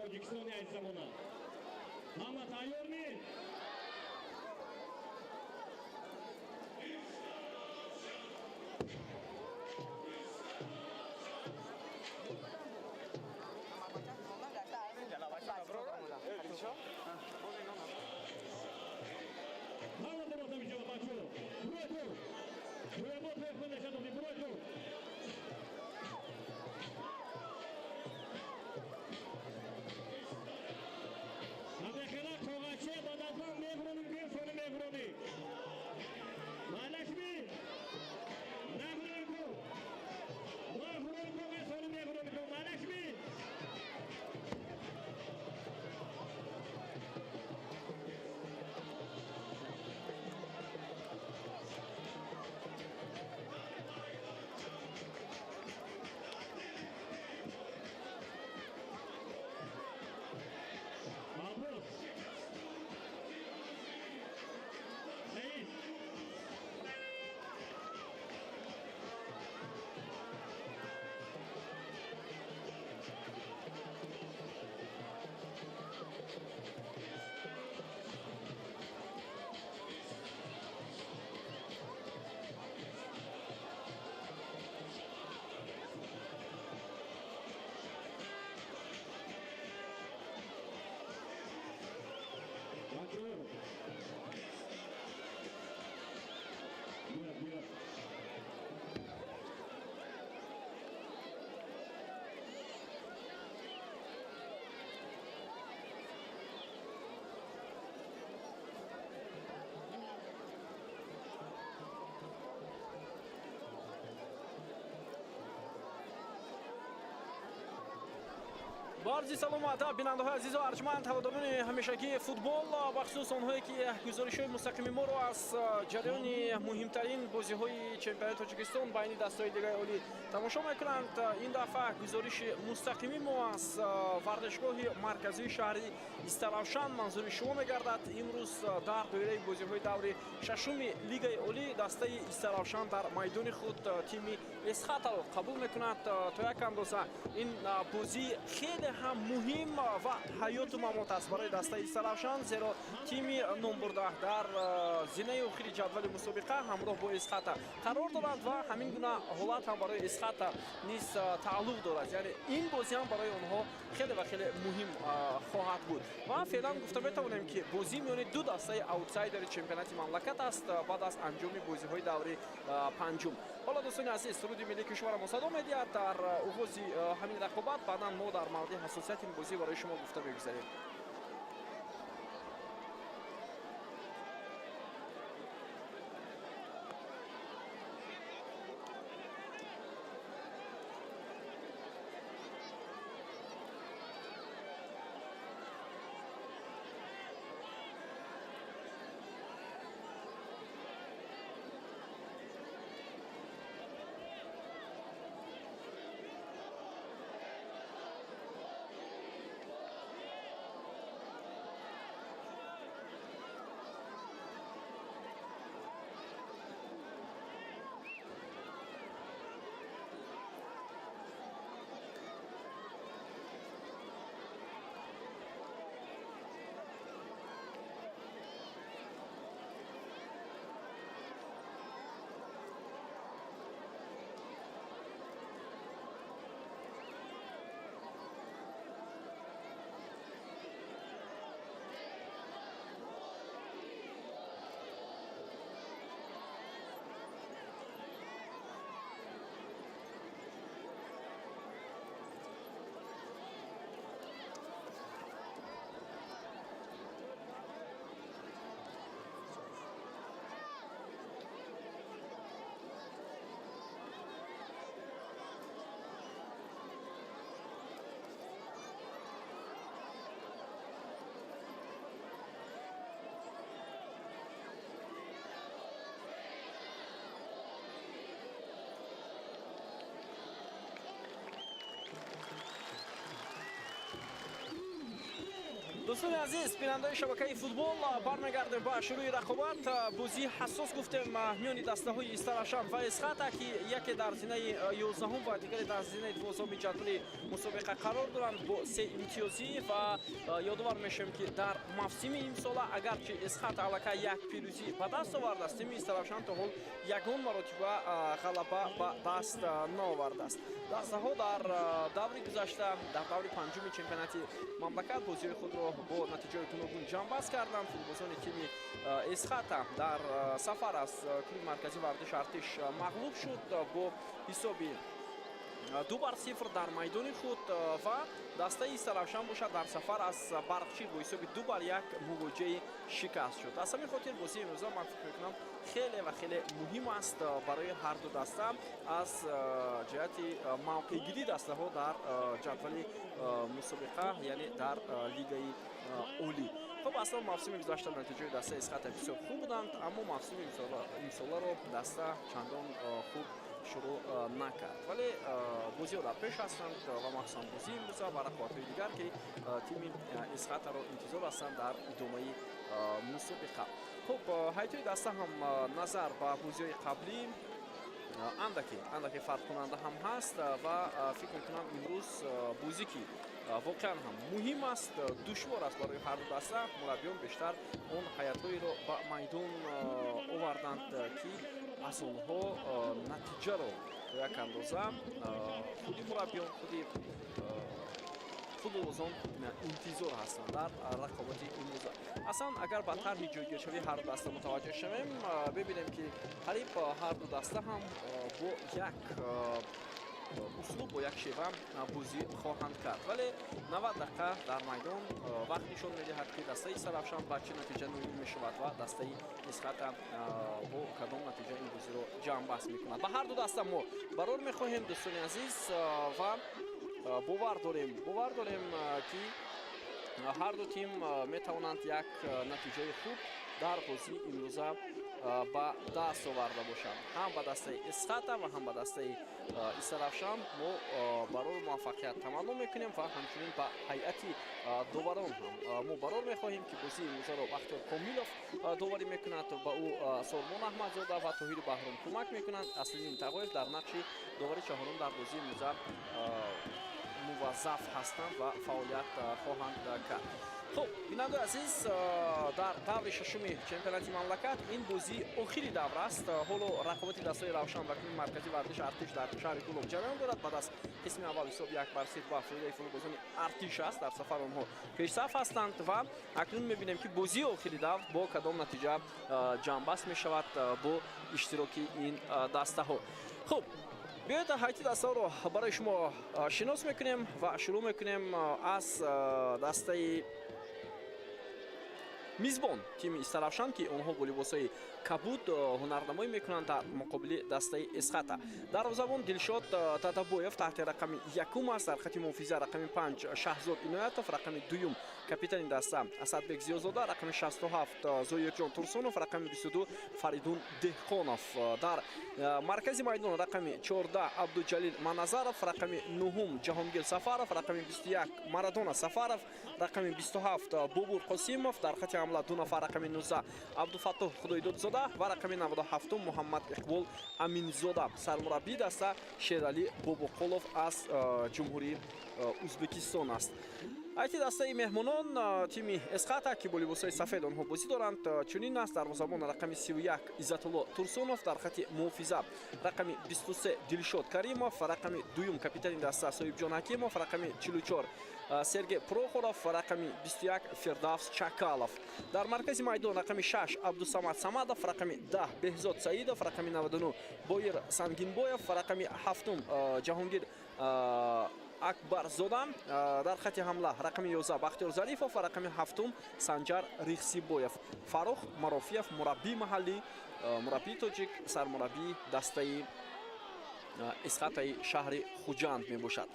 Тоҷикистони азизамона. Ҳама тайёр ми? Ҳама дорота мешава, бачо. Бурой ту. Бурой ту, нешадоди, бурой ту. Ба арзи салому адаб, бинандаҳои азизу арҷманд, ҳаводорони ҳамешагии футбол, бахусус онҳое ки гузоришҳои мустақими моро аз ҷараёни муҳимтарин бозиҳои чемпионати Тоҷикистон байни дастаҳои Лигаи Олӣ тамошо мекунанд. Ин дафъа гузориши мустақими мо аз варзишгоҳи марказии шаҳри Истаравшан манзури шумо мегардад. Имрӯз дар доираи бозиҳои даври шашуми Лигаи Олӣ дастаи Истаравшан дар майдони худ тими Эсхатаро қабул мекунад. То як андоза ин бозӣ хеле ҳам муҳим ва ҳаёту мамот аст барои дастаи Истаравшан, зеро тими номбурда дар зинаи охири ҷадвали мусобиқа ҳамроҳ бо Эсхата қарор доранд ва ҳамин гуна ҳолат ҳам барои Эсхата низ тааллуқ дорад. Яъне ин бозӣ ҳам барои онҳо хеле ва хеле муҳим хоҳад буд ва феълан гуфта метавонем, ки бозӣ миёни ду дастаи аутсайдери чемпионати мамлакат аст баъд аз анҷоми бозиҳои даври панҷум. Ҳоло, дӯстони азиз, суруди миллии кишварамо садо медиҳад дар оғози ҳамин рақобат. Баъдан мо дар мавриди ҳассосияти ин бозӣ барои шумо гуфта мегузарем. Дӯстони азиз, бинандаи шабакаи футбол, бармегардем ба шурӯи рақобат. Бозии ҳассос гуфтем миёни дастаҳои Истаравшан ва Эсхата, ки яке дар зинаи 11-ум ва дигаре дар зинаи 12-уми ҷадвали мусобиқа қарор доранд бо се имтиёзӣ. Ва ёдовар мешавем, ки дар мавсими имсола агарчи Эсхата аллакай як пирӯзӣ ба даст овардааст, тими Истаравшан то ҳол ягон маротиба ғалаба ба даст наовардааст. Дастаҳо дар даври гузашта, дар даври панҷуми чемпионати мамлакат, бозиҳои худро бо натиҷаҳои гуногун ҷамъбаст карданд. Футболбозони тими Эсхата дар сафар аз клуби марказии варзиши Артиш мағлуб шуд бо ҳисоби 2-0 дар майдони худ ва дастаи Истаравшан бошад, дар сафар аз Барқчӣ бо ҳисоби 2-1 мувоҷиҳи шикаст шуд. Аз ҳамин хотир бозии имрӯза, ман фикр мекунам, хеле ва хеле муҳим аст барои ҳарду даста аз ҷиҳати мавқеъгирии дастаҳо дар ҷадвали мусобиқа, яъне дар лигаи олӣ. Хуб, аслан мавсими гузашта натиҷаи дастаи Эсхата бисёр хуб буданд, аммо мавсими имсоларо даста чандон хуб шурӯъ накард, вале бозиҳо дар пеш ҳастанд ва махсусан бозии имрӯза ва рақобатҳои дигар, ки тими Эсхатаро интизор ҳастанд дар идомаи мусобиқа. Хуб, ҳайатҳои даста ҳам назар ба бозиҳои қаблӣ андаке андаке фарқкунанда ҳам ҳаст ва фикр мекунам, имрӯз бозӣ, ки воқеан ҳам муҳим аст, душвор аст барои ҳарду даста. Мураббиён бештар он ҳайатҳоеро ба майдон оварданд, ки аз онҳо натиҷаро то як андоза худи мураббиён, худи футболбозон интизор ҳастанд дар рақобати имрӯза. Аслан, агар ба тарҳи ҷойгиршавии ҳарду даста мутаваҷҷеҳ шавем, бибинем, ки қариб ҳарду даста ҳам бо як услуб, бо як шева бозӣ хоҳанд кард, вале 90 дақиқа дар майдон вақт нишон медиҳад, ки дастаи Истаравшан ба чӣ натиҷа ноил мешавад ва дастаи Эсхата бо кадом натиҷа ин бозиро ҷамъбаст мекунад. Ба ҳарду даста мо барор мехоҳем, дӯстони азиз, ва бовар дорем, ки ҳарду тим метавонанд як натиҷаи хуб дар бозии имрӯза ба даст оварда бошанд. Ҳам ба дастаи Эсхата ва ҳам ба дастаи Истаравшан мо барори муваффақият таманно мекунем ва ҳамчунин ба ҳайати доварон ҳам мо барор мехоҳем, ки бозии имрӯзаро Бахтиёр Комилов доварӣ мекунад. Ба ӯ Сормон Аҳмадзода ва Тоҳири Баҳром кӯмак мекунанд. Аслиддин Тағоев дар нақши довари чаҳорум дар бозии имрӯза муваззаф ҳастанд ва фаъолият хоҳанд кард. Хуб, бинандаи азиз, дар даври шашуми чемпионати мамлакат ин бозии охири давр аст. Ҳоло рақобати дастаи Равшан ва клуби марказии варзиши Артиш дар шаҳри Кӯлоб ҷараён дорад. Баъд аз қисми аввал ҳисоб 1-0 ба фоидаи футболбозони Артиш аст. Дар сафар онҳо пешсаф ҳастанд ва акнун мебинем, ки бозии охири давр бо кадом натиҷа ҷамъбаст мешавад бо иштироки ин дастаҳо. Хуб, биёед, ҳайати дастаҳоро барои шумо шинос мекунем ва шурӯъ мекунем аз дастаи мизбон, тими Истаравшан, ки онҳо бо либосҳои кабуд ҳунарнамоӣ мекунанд дар муқобили дастаи Эсхата. Дарвозабон Дилшод Татабоев таҳти рақами якум аст. Дар хати муҳофиза рақами 5 Шаҳзод Иноятов, рақами дуюм капитани даста Асадбек Зиёзода, рақами 67 Зоирҷон Турсунов, рақами 22 Фаридун Деҳқонов. Дар маркази майдон рақами 14 Абдуҷалил Маназаров, рақами нуҳум Ҷаҳонгир Сафаров, рақами 21 Марадона Сафаров, рақами 27 Бобур Қосимов. Дар хати ҳамла ду нафар: рақами 19 Абдуфаттоҳ Худойдодзода ва рақами 97 Муҳаммад Иқбол Аминзода. Сармураббии даста Шералӣ Бобоқулов аз Ҷумҳурии Ӯзбекистон аст. Ҳайати дастаи меҳмонон, тими Эсхата, ки бо либосҳои сафед онҳо бозӣ доранд, чунин аст: дарвозабон рақами 31 Иззатулло Турсунов, дар хати муҳофиза рақами 23 Дилшод Каримов, рақами дуюм капитани даста Соҳибҷон Ҳакимов, рақами 44 Сергей Прохоров, рақами 21 Фирдавс Чакалов. Дар маркази майдон рақами 6 Абдусамад Самадов, рақами 10 Беҳзод Саидов, рақами 99 Боир Сангинбоев, рақами ҳафтум Ҷаҳонгир Акбарзода. Дар хати ҳамла рақами 11 Бахтиёр Зарифов ва рақами ҳафтум Санҷар Рихсибоев. Фаррух Марофиев, мураббии маҳаллӣ, мураббии тоҷик, сармураббии дастаи Эсхатаи шаҳри Хуҷанд мебошад.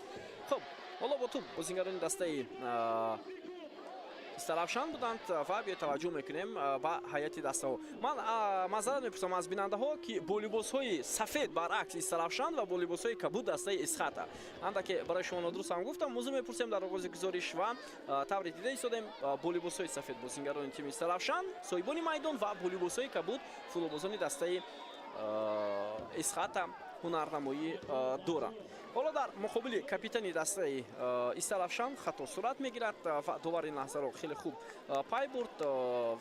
Хуб, ҳоло бо туп бозингарони дастаи Истаравшан буданд ва биё таваҷҷӯҳ мекунем ба ҳайати дастаҳо. Ман маъзарат мепурсам аз бинандаҳо, ки бо либосҳои сафед баръакс Истаравшан ва бо либосҳои кабуд дастаи Исхата. Андаке барои шумо нодуруст ҳам гуфтам, музӯ мепурсем дар оғози гузориш ва тавре дида истодем, бо либосҳои сафед бозингарони тими Истаравшан, соҳибони майдон, ва бо либосҳои кабуд футболбозони дастаи Исхата ҳунарнамоӣ доранд. Ҳоло дар муқобили капитани дастаи Истаравшан хато сурат мегирад ва довар ин лаҳзаро хеле хуб пай бурд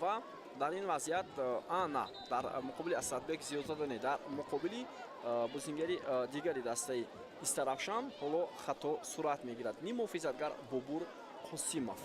ва дар ин вазъият ана дар муқобили Асадбек Зиёдзода не, дар муқобили бозингари дигари дастаи Истаравшан ҳоло хато сурат мегирад, ниммуҳофизатгар Бобур Қосимов.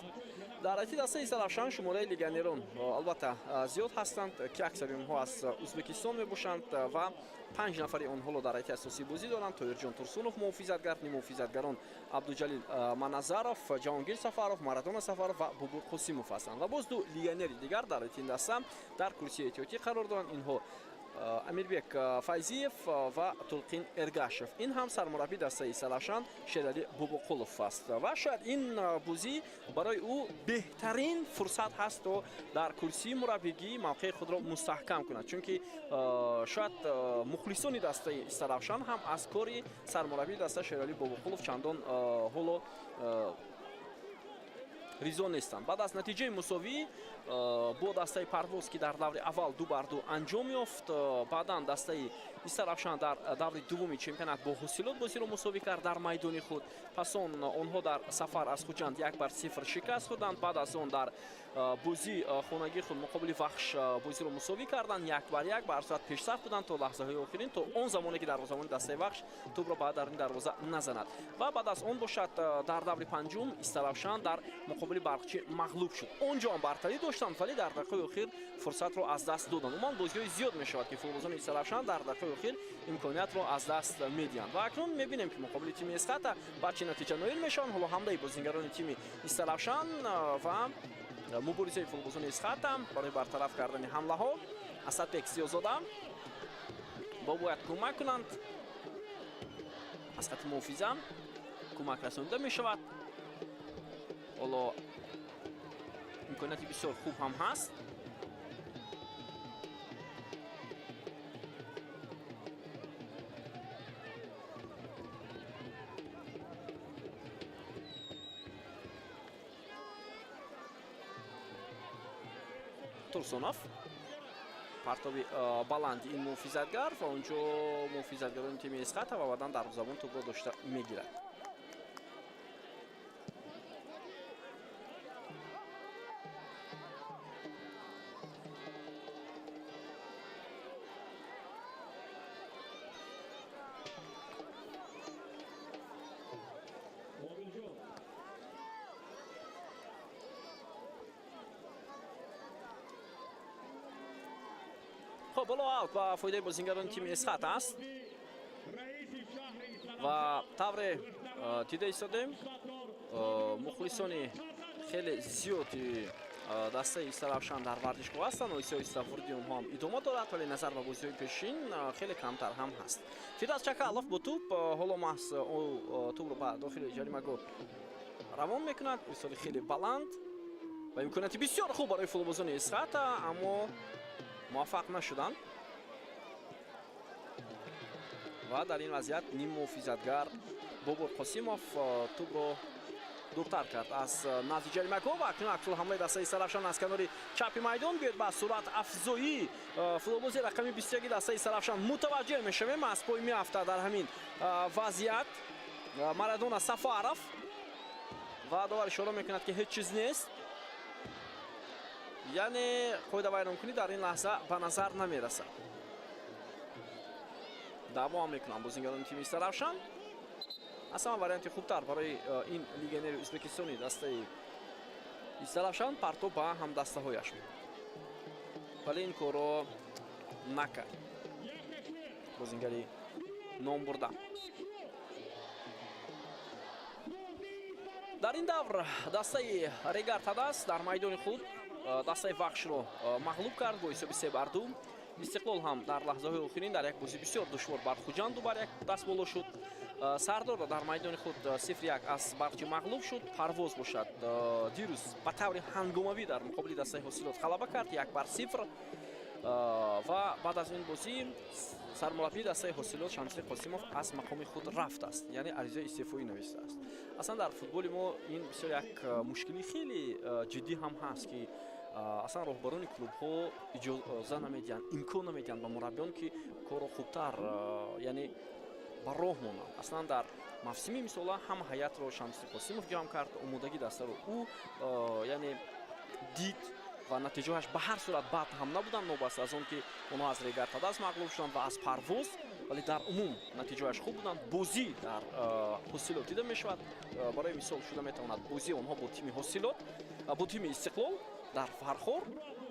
Дар ҳайати дастаи Истаравшан шумораи легионерон албатта зиёд ҳастанд, ки аксари онҳо аз Ӯзбекистон мебошанд ва 5 нафари онҳоро дар ҳайати асосӣ бозӣ доранд. Тоирҷон Турсунов муҳофизатгар, ниммуҳофизатгарон Абдуҷалил Маназаров, Ҷаҳонгир Сафаров, Марадона Сафаров ва Бобур Қосимов ҳастанд. Ва боз ду легионери дигар дар ҳайати ин даста дар курсии эҳтиётӣ қарор доранд. Инҳо Амирбек Файзиев ва Тулқин Эргашев. Ин ҳам сармураббии дастаи Истаравшан Шералӣ Бобоқулов аст ва шояд ин бозӣ барои ӯ беҳтарин фурсат ҳаст, то дар курсии мураббигӣ мавқеи худро мустаҳкам кунад, чунки шояд мухлисони дастаи Истаравшан ҳам аз кори сармураббии даста Шералӣ Бобоқулов чандон ҳоло ризо нестанд. Баъд аз натиҷаи мусовӣ бо дастаи Парвоз, ки дар даври аввал 2-2 анҷом ёфт, баъдан дастаи Истаравшан дар даври дуввуми чемпионат бо ҳосилот бозиро мусовӣ кард дар майдони худ. Пас он онҳо дар сафар аз Хуҷанд 1-0 шикаст хӯрданд. Баъд аз он дар бозии хонагии худ муқобили Вахш бозиро мусовӣ карданд 1-1. Ба ҳар сурат пешсаф буданд то лаҳзаҳои охирин, то он замоне ки дарвозабони дастаи Вахш тӯбро ба даруни дарвоза назанад. Ва баъд аз он бошад, дар даври панҷум Истаравшан дар муқобили Барқчӣ мағлуб шуд. Он ҷо ҳам бартарӣ доштанд, вале дар дақиқаи охир фурсатро аз даст доданд. Умуман бозиҳои зиёд мешавад, ки футболбозони Истаравшан дар дақиқаи охир имкониятро аз даст медиҳанд. Ва акнун мебинем, ки муқобили тими Эсхата ба чӣ натиҷа ноил мешаванд. Ҳоло ҳамлаи бозингарони тими Истаравшан ва муборизаи футболбозони Эсхата барои бартараф кардани ҳамлаҳо. Асадбек Зиёзода бо бояд кӯмак кунанд. Аз хати муҳофиза кӯмак расонида мешавад. Ҳоло имконияти бисёр хуб ҳам ҳаст. Турсунов, партоби баланди ин муҳофизатгар ва онҷо муҳофизатгарони тими Эсхата ва баъдан дарвозабон тӯбро дошта мегирад. Хоб, ҳоло аут ба фоидаи бозингарони тими Эсхат аст ва тавре дида истодем, мухлисони хеле зиёди дастаи Истаравшан дар варзишгоҳ ҳастанд. Оҳиста оҳиста вуруди онҳо ҳам идома дорад, вале назар ба бозиҳои пешин хеле камтар ҳам ҳаст. Фирдавс Чакалов бо тӯб, ҳоло маҳз ӯ тӯбро ба дохили ҷаримагоҳ равон мекунад. Ирсоли хеле баланд ва имконияти бисёр хуб барои футболбозони Эсхата, аммо муваффақ нашуданд ва дар ин вазъият ниммуҳофизатгар Бобур Қосимов тӯбро дуртар кард аз назди ҷаримагоҳ. Ва акнун аксул ҳамлаи дастаи Истаравшан аз канори чапи майдон. Биёед ба сурат афзоӣ футболбози рақами 21 дастаи Истаравшан мутаваҷҷеҳ мешавем. Аз пой меафтад дар ҳамин вазъият Марадона Сафаров ва довар ишора мекунад, ки ҳеҷ чиз нест, яъне қоидавайронкунӣ дар ин лаҳза ба назар намерасад. Даъво ҳам мекунанд бозингарони тими Истаравшан. Аз ҳама варианти хубтар барои ин легионери ӯзбекистони дастаи Истаравшан партоб ба ҳамдастаҳояш буд, вале ин корро накард бозингари номбурда. Дар ин давр дастаи Регар Тадас дар майдони худ дастаи Вахшро мағлуб кард бо ҳисоби 3-2. Истиқлол ҳам дар лаҳзаҳои охирин дар як бозӣ бисёр душвор бар Хуҷанд 2-1 даст боло шуд. Сардор дар майдони худ 0-1 аз Барқчӣ мағлуб шуд. Парвоз бошад дирӯз ба таври ҳангомавӣ дар муқобили дастаи Ҳосилот ғалаба кард 1-0. Ва баъд аз ин бозӣ сармураббии дастаи Ҳосилот Шамсиддин Қосимов аз мақоми худ рафтааст, яъне аризаи истеъфоӣ навиштааст. Аслан дар футболи мо ин бисёр як мушкили хеле ҷиддӣ ҳам ҳаст, ки аслан роҳбарони клубҳо иҷоза намедиҳанд, имкон намедиҳанд ба мураббиён, ки корро хубтар, яъне ба роҳ монанд. Аслан дар мавсими имсола ҳам ҳайатро Шамсиддин Қосимов ҷамъ кард, омодагӣ дастаро ӯ яъне дид ва натиҷаҳояш ба ҳар сурат бад ҳам набуданд, новобаста аз он ки онҳо аз Регар-ТадАЗ мағлуб шуданд ва аз Парвоз, вале дар умум натиҷаҳояш хуб буданд. Бозӣ дар Ҳосилот дида мешавад. Барои мисол шуда метавонад бозии онҳо бо тими Ҳосилот, бо тими Истиқлол дар Фархор,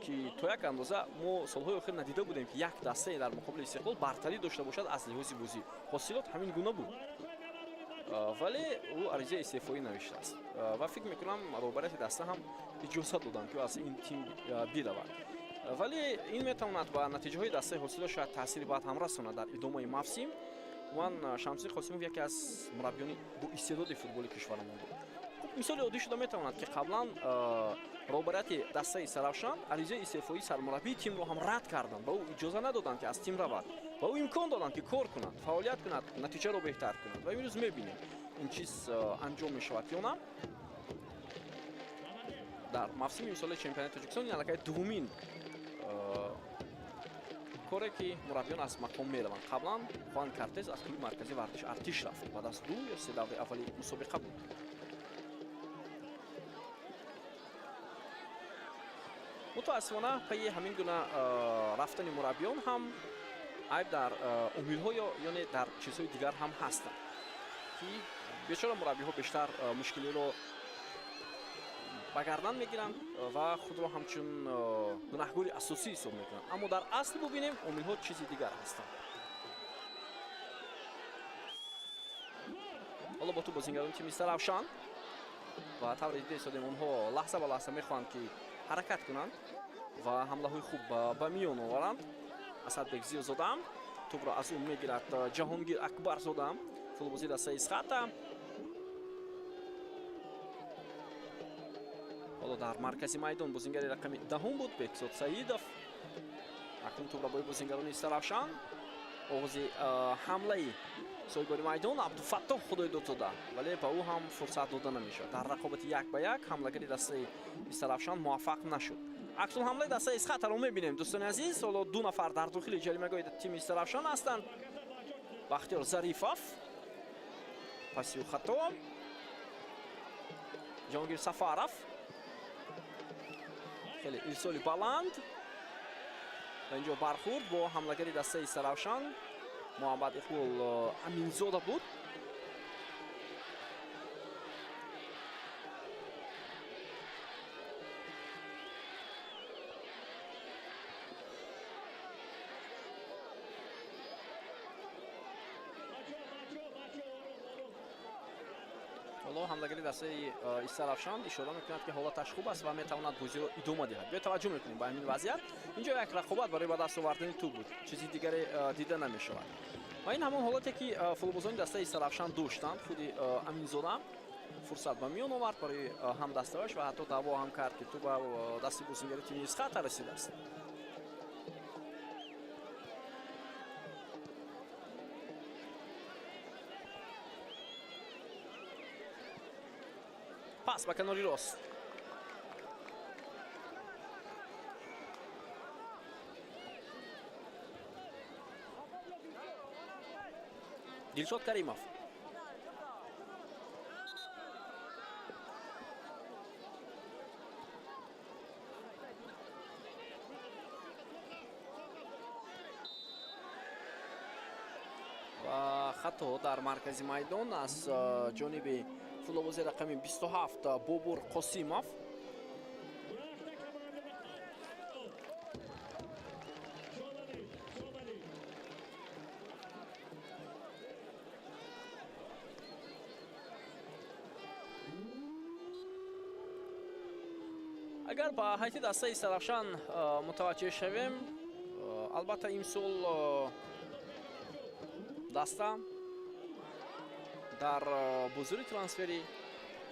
ки то як андоза мо солҳои охир надида будем, ки як дастае дар муқобили Истиқлол бартарӣ дошта бошад аз лиҳози бозӣ. Ҳосилот ҳамин гуна буд, вале ӯ аризаи истеъфоӣ навиштааст ва фикр мекунам роҳбарияти даста ҳам иҷоза доданд, ки аз ин тим биравад. Вале ин метавонад ба натиҷаҳои дастаи Ҳосилот шояд таъсири бад ҳам расонад дар идомаи мавсим. Ман Шамсиддин Қосимов яке аз мураббиёни боистеъдоди футболи кишварамон буд. Мисоли оддӣ шуда метавонад, ки қаблан роҳбарияти дастаи Саравшан аризаи истеъфоии сармураббии тимро ҳам рад карданд, ба ӯ иҷоза надоданд, ки аз тим равад, ба ӯ имкон доданд, ки кор кунад, фаъолият кунад, натиҷаро беҳтар кунад. Ва имрӯз мебинем ин чиз анҷом мешавад ё на. Дар мавсими имсолаи чемпионати Тоҷикистон ин аллакай дуввумин коре, ки мураббиён аз мақом мераванд. Қаблан Хуан Картез аз клуби марказии варзиш Артиш рафт, баъд аз 2 ё 3 давраи аввали мусобиқа буд. Мутаассифона пайи ҳамин гуна рафтани мураббиён ҳам айб дар омилҳо ё не дар чизҳои дигар ҳам ҳастанд, ки бечора мураббиҳо бештар мушкилиро ба гардан мегиранд ва худро ҳамчун гунаҳгори асосӣ ҳисоб мекунанд. Аммо дар асл бубинем, омилҳо чизи дигар ҳастанд. Ҳоло бо ту бозингарони тими Саравшан ва тавре дида истодем, онҳо лаҳза ба лаҳза мехоҳанд, ки ҳаракат кунанд ва ҳамлаҳои хуб ба миён оваранд. Асадбек Зиёзода тӯбро аз ӯ мегирад Ҷаҳонгир Акбарзода, футболбози дастаи Исхата. Ҳоло дар маркази майдон бозингари рақами 10 буд Бекзод Саидов. Акнун тӯбро бо бозингарони Саравшан. Оғози ҳамлаи соҳибори майдон Абдуфаттоҳ Худойдодзода, вале ба ӯ ҳам фурсат дода намешавад. Дар рақобати 1-1 ҳамлагари дастаи Саравшан муваффақ нашуд. Аксул ҳамлаи дастаи Исхатаро мебинем, дӯстони азиз. Ҳоло 2 нафар дар дохили ҷаримагоҳи тими Саравшан ҳастанд. Бахтиёр Зарифов, пасиу хато, Ҷаҳонгир Сафаров, хеле ирсоли баланд ва инҷо бархӯрд бо ҳамлагари дастаи Саравшан Муҳаммад Иқбол Аминзода буд. Ҳоло ҳамлагари дастаи Истаравшан ишора мекунад, ки ҳолаташ хуб аст ва метавонад бозиро идома диҳад. Биё таваҷҷӯҳ мекунем ба ҳамин вазъият. Инҷо як рақобат барои ба даст овардани тӯб буд, чизи дигаре дида намешавад. Ва ин ҳамон ҳолате, ки футболбозони дастаи Истаравшан доштанд. Худи Аминзода фурсат ба миён овард барои ҳамдастааш ва ҳатто даъво ҳам кард, ки тӯб ба дасти бозингари тими Исхата расидааст. Пас ба канори рост. Дилшод Каримов. Ва хато дар маркази майдон аз ҷониби футболбози рақами 27 Бобур Қосимов. Агар ба ҳайати дастаи Саравшан мутаваҷҷеҳ шавем, Албатта, имсол даста дар бозори трансферӣ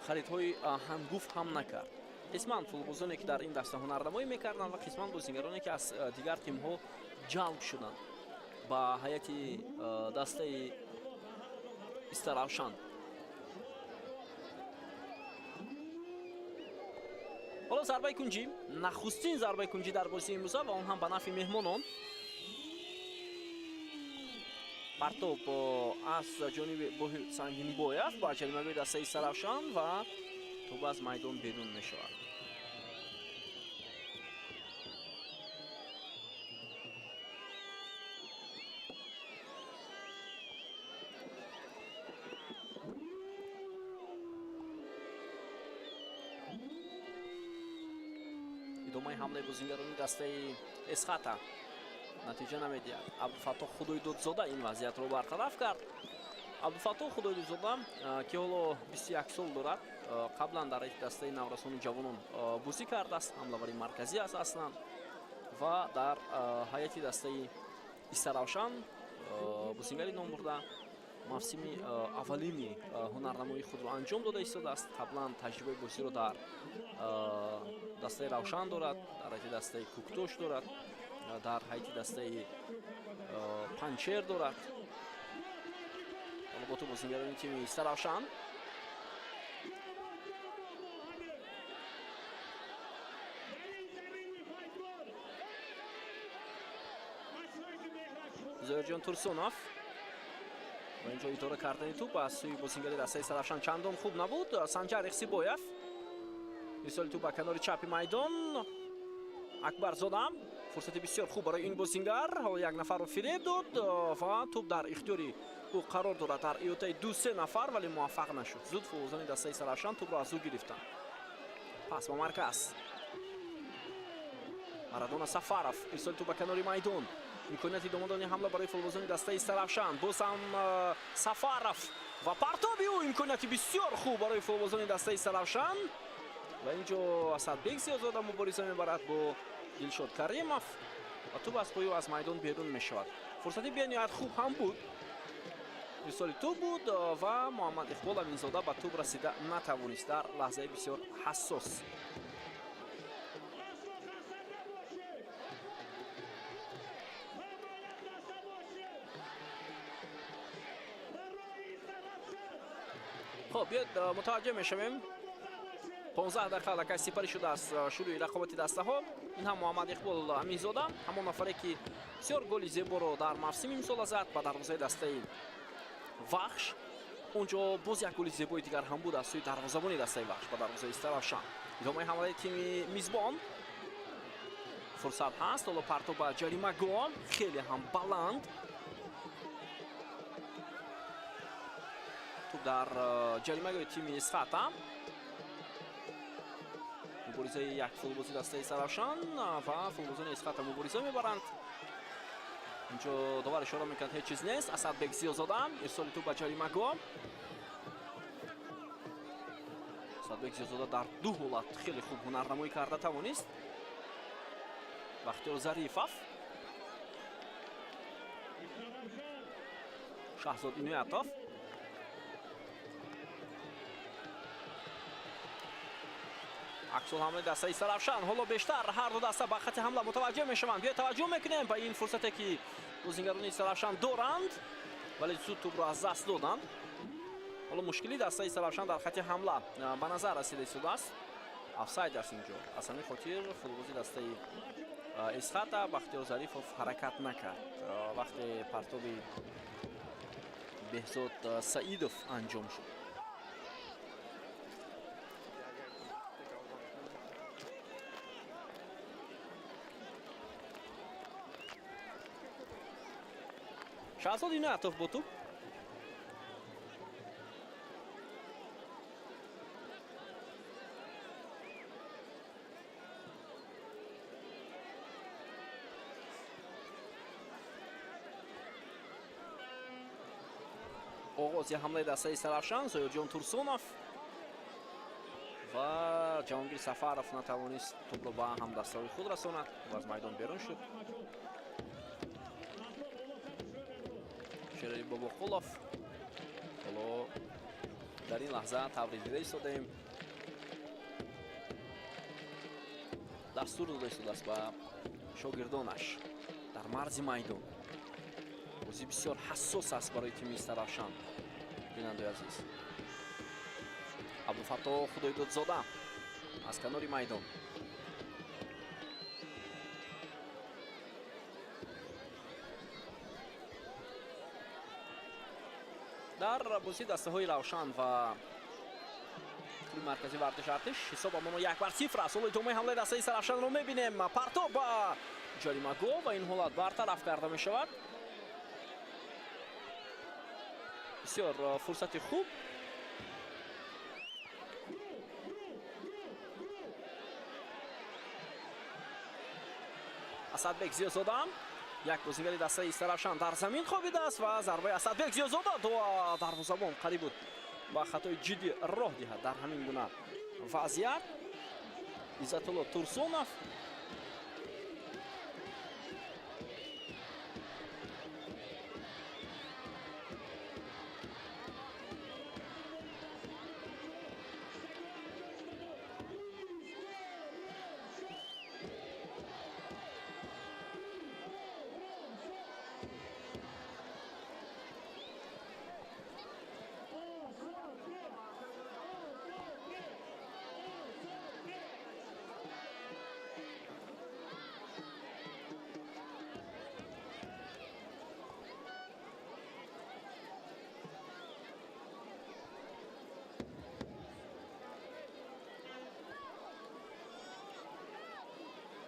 харидҳои ҳангуфт ҳам накард. Қисман футболбозоне, ки дар ин даста ҳунарнамоӣ мекарданд, ва қисман бозигароне, ки аз дигар тимҳо ҷалб шуданд ба ҳайати дастаи Истаравшан. Ҳоло зарбаи кунҷӣ, нахустин зарбаи кунҷӣ дар бозии имрӯза, ва он ҳам ба нафъи меҳмонон. Партоб аз ҷониби Боҳир Сангинбоев ба ҷаримагоҳи дастаи Истаравшан ва тӯб аз майдон берун мешавад. Идомаи ҳамлаи бозингарони дастаи Эсхата натиҷа намедиҳад. Абдуфаттоҳ Худойдодзода ин вазъиятро бартараф кард. Абдуфаттоҳ Худойдодзода, ки ҳоло 21 сол дорад, қаблан дар дастаи наврасони ҷавонон бозӣ кардааст, ҳамлавари марказӣ аст аслан, ва дар ҳайати дастаи Истаравшан бозингари номбурда мавсими аввалини ҳунарнамоии худро анҷом дода истодааст. Қаблан таҷрибаи бозиро дар дастаи Равшан дорад, дар ҳайати дастаи Куктош дорад, дар ҳайати дастаи Панчер дорад. Ҳоло бо ту бозингарони тими Истаравшан. Зоирҷон Турсунов ва инҷо идора кардани тӯб аз сӯи бозингари дастаи Истаравшан чандон хуб набуд. Санҷар Ихсибоев ирсоли тӯб ба канори чапи майдон. Акбарзода, фурсати бисёр хуб барои ин бозингар, ҳоло як нафарро фиреб дод ва тӯб дар ихтиёри ӯ қарор дорад дар иҳотаи ду-се нафар, вале муваффақ нашуд. Зуд футболбозони дастаи Истаравшан тӯбро аз ӯ гирифтанд. Пас ба марказ. Марадона Сафаров ирсоли тӯб ба канори майдон. Имконияти идома додани ҳамла барои футболбозони дастаи Истаравшан. Боз ҳам Сафаров ва партоби ӯ, имконияти бисёр хуб барои футболбозони дастаи Истаравшан. Ва инҷо Асадбек Зиёзода мубориза мебарад бо Дилшод Каримов ва тӯб аз пои ӯ аз майдон берун мешавад. Фурсати бениҳоят хуб ҳам буд. Ирсоли тӯб буд ва Муҳаммад Иқбол Аминзода ба тӯб расида натавонист дар лаҳзаи бисёр ҳассос. Хоб, биёед мутаваҷҷеҳ мешавем. 15 дақиқа аллакай сипарӣ шудааст шурӯи рақобати дастаҳо. Ин ҳам Муҳаммад Иқбол Аминзода, ҳамон нафаре, ки бисёр голи зеборо дар мавсими имсола зад ба дарвозаи дастаи Вахш. Онҷо боз як голи зебои дигар ҳам буд аз сӯи дарвозабони дастаи Вахш ба дарвозаи Истаравшан. Идомаи ҳамлаи тими мизбон. Фурсат ҳаст, ҳоло партоб ба ҷаримагоҳ, хеле ҳам баланд. Тӯб дар ҷаримагоҳи тими Эсхата. Муборизаи як футболбози дастаи Истаравшан ва футболбозони Эсхата мубориза мебаранд. Инҷо довар ишора мекунад, ҳеҷ чиз нест. Асадбек Зиёзода ирсоли тӯб ба ҷаримагоҳ. Асадбек Зиёзода дар ду ҳолат хеле хуб ҳунарнамоӣ карда тавонист. Бахтиёр Зарифов, Шаҳзод Иноятов. Аксул ҳамлаи дастаи Истаравшан. Ҳоло бештар ҳар ду даста ба хати ҳамла мутаваҷҷеҳ мешаванд. Биё таваҷҷӯҳ мекунем ба ин фурсате, ки бозингарони Истаравшан доранд, вале зуд тӯбро аз даст доданд. Ҳоло мушкили дастаи Истаравшан дар хати ҳамла ба назар расида истодааст. Офсайд аст инҷо. Аз ҳамин хотир футболбози дастаи Эсхата Бахтиёр Зарифов ҳаракат накард вақте партоби Беҳзод Саидов анҷом шуд. Шаҳзод Иноятов бо тӯб. Оғози ҳамлаи дастаи Истаравшан. Зоирҷон Турсунов ва Ҷаҳонгир Сафаров натавонист тӯбро ба ҳамдастаҳои худ расонад ва аз майдон берун шуд. Шерали Бобоқулов ҳоло дар ин лаҳза таври дида истодаем, дастур дода истодааст ба шогирдонаш дар марзи майдон. Бозӣ бисёр ҳассос аст барои тими Истаравшан. Бинандаи азиз, Абдуфаттоҳ Худойдодзода аз канори майдон. Дар бозии дастаҳои Равшан ва клуби марказии варзиши Артиш ҳисоб амоно 1-0 аст. Ҳоло идомаи ҳамлаи дастаи Истаравшанро мебинем. Партоб ба ҷаримагоҳ ва ин ҳолат бартараф карда мешавад. Бисёр фурсати хуб. Асадбек Зиёзода, як бозигари дастаи Истаравшан дар замин хобидааст ва зарбаи Асадбек Зиёзода дарвозабон қариб буд ба хатои ҷиддӣ роҳ диҳад. Дар ҳамин гуна вазъият Иззатулло Турсунов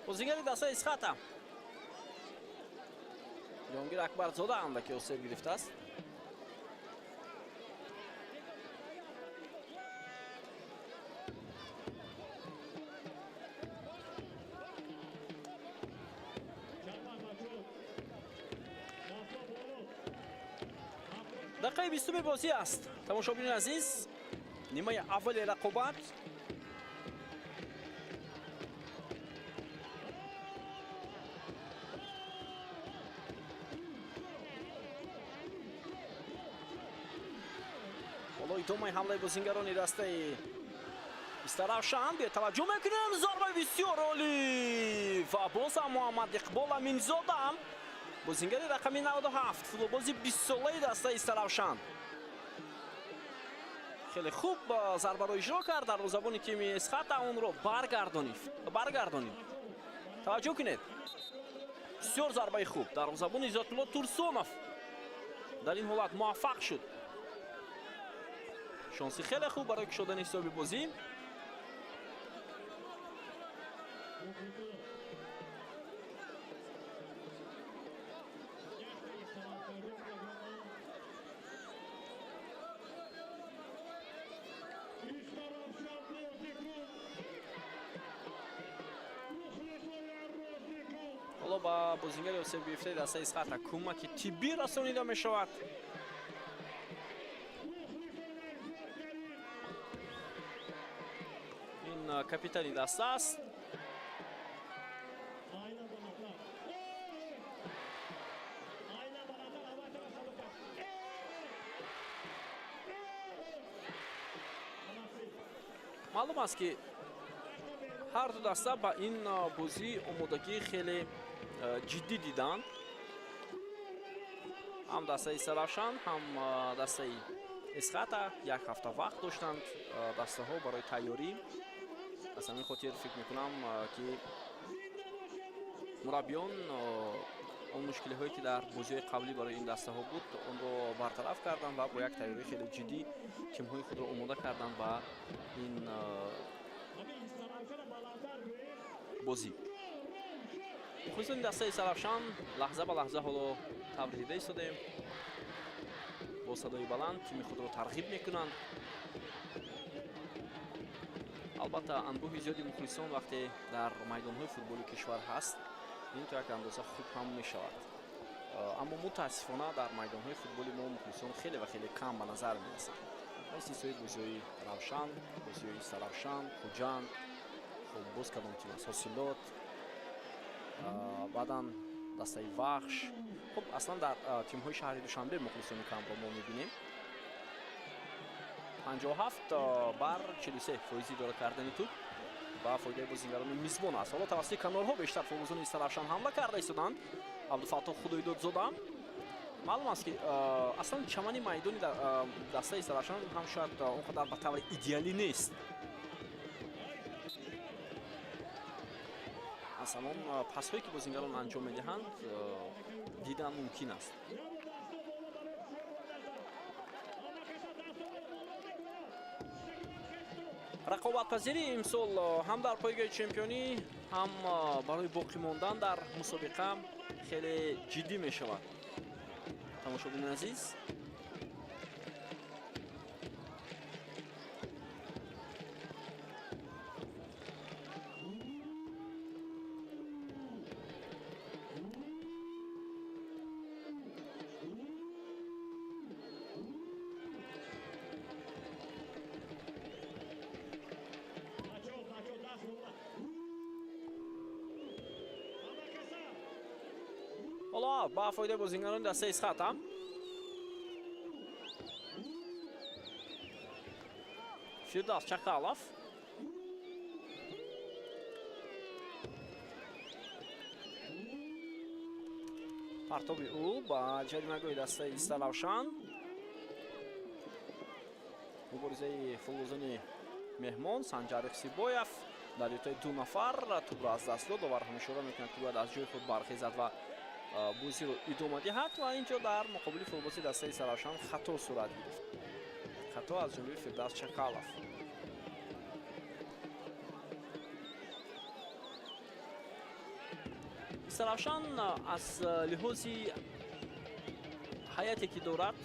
бозигари дастаи Исхата Ҷонгир Акбарзода андаке осеб гирифтааст. Дақиқаи 20-уми бозӣ аст. Тамошобинони азиз, нимаи аввали рақобат. Ҳоло идомаи ҳамлаи бозингарони дастаи Истаравшан. Бетаваҷҷӯҳ мекунем, зарбаи бисёр олӣ ва боз ҳам Муҳаммад Иқбол Аминзода, бозингари рақами 97, футболбози 20-солаи дастаи Истаравшан, хеле хуб зарбаро иҷро кард. Дарвозабони тими Исхата онро баргардонид. Таваҷҷӯҳ кунед, бисёр зарбаи хуб. Дарвозабони Иззатулло Турсунов дар ин ҳолат муваффақ шуд. Шонси хеле хуб барои кушодани ҳисоби бозӣ. Ҳоло ба бозингари осеб гирифтаи дастаи Исхата кӯмаки тиббӣ расонида мешавад. Ин капитани даста аст. Маълум аст, ки ҳар ду даста ба ин бозӣ омодагии хеле ҷиддӣ диданд. Ҳам дастаи Истаравшан, ҳам дастаи Исхата як ҳафта вақт доштанд дастаҳо барои тайёрӣ. Аз ҳамин хотир фикр мекунам, ки мураббиён он мушкилиҳое, ки дар бозиҳои қаблӣ барои ин дастаҳо буд, онро бартараф карданд ва бо як тайёрии хеле ҷиддӣ тимҳои худро омода карданд ба ин бозӣ. Мухлисони дастаи Истаравшан лаҳза ба лаҳза ҳоло таври дида истодаем, бо садои баланд тими худро тарғиб мекунанд. Албатта, анбӯҳи зиёди мухлисон вақте дар майдонҳои футболи кишвар ҳаст, ин то як андоза хуб ҳам мешавад. Аммо мутаассифона дар майдонҳои футболи мо мухлисон хеле ва хеле кам ба назар мерасанд. Ба истиснои бозиҳои Равшан, бозиҳои Истаравшан, Хуҷанд, хуб, боз кадом тим аст, Ҳосилот, баъдан Дастаи Вахш. Хуб, аслан дар тимҳои шаҳри Душанбе мухлисони камро мо мебинем. 57 бар 43 фоизи идора кардани туп ба фоидаи бозингарони мизбон аст. Ҳоло тавассути канорҳо бештар футболбозони Истаравшан ҳамла карда истоданд. Абдуфаттоҳ Худойдодзода. Маълум аст, ки аслан чамани майдони дастаи Истаравшан ҳам шояд он қадар ба таври идеалӣ нест. Аз ҳамон пасҳое, ки бозингарон анҷом медиҳанд, дидан мумкин аст. Рақобатпазирӣ имсол ҳам дар пойгоҳи чемпионӣ, ҳам барои боқӣ мондан дар мусобиқа хеле ҷиддӣ мешавад. Тамошобини азиз, ҳоло ба фоидаи бозингарони дастаи Исхата. Фирдавс Чақалов. Партоби ӯ ба ҷаримагоҳи дастаи Истаравшан. Муборизаи футболбозони меҳмон. Санҷар Ихсибоев дар ютои ду нафар тӯбро аз даст дод. Довар ҳам ишора мекунад, ки бояд аз ҷои худ бархезад ва бозиро идома диҳад, ва инҷо дар муқобили футболбози дастаи Истаравшан хато сурат гирифт. Хато аз ҷониби Фирдавс Чақалов. Истаравшан аз лиҳози ҳайате, ки дорад,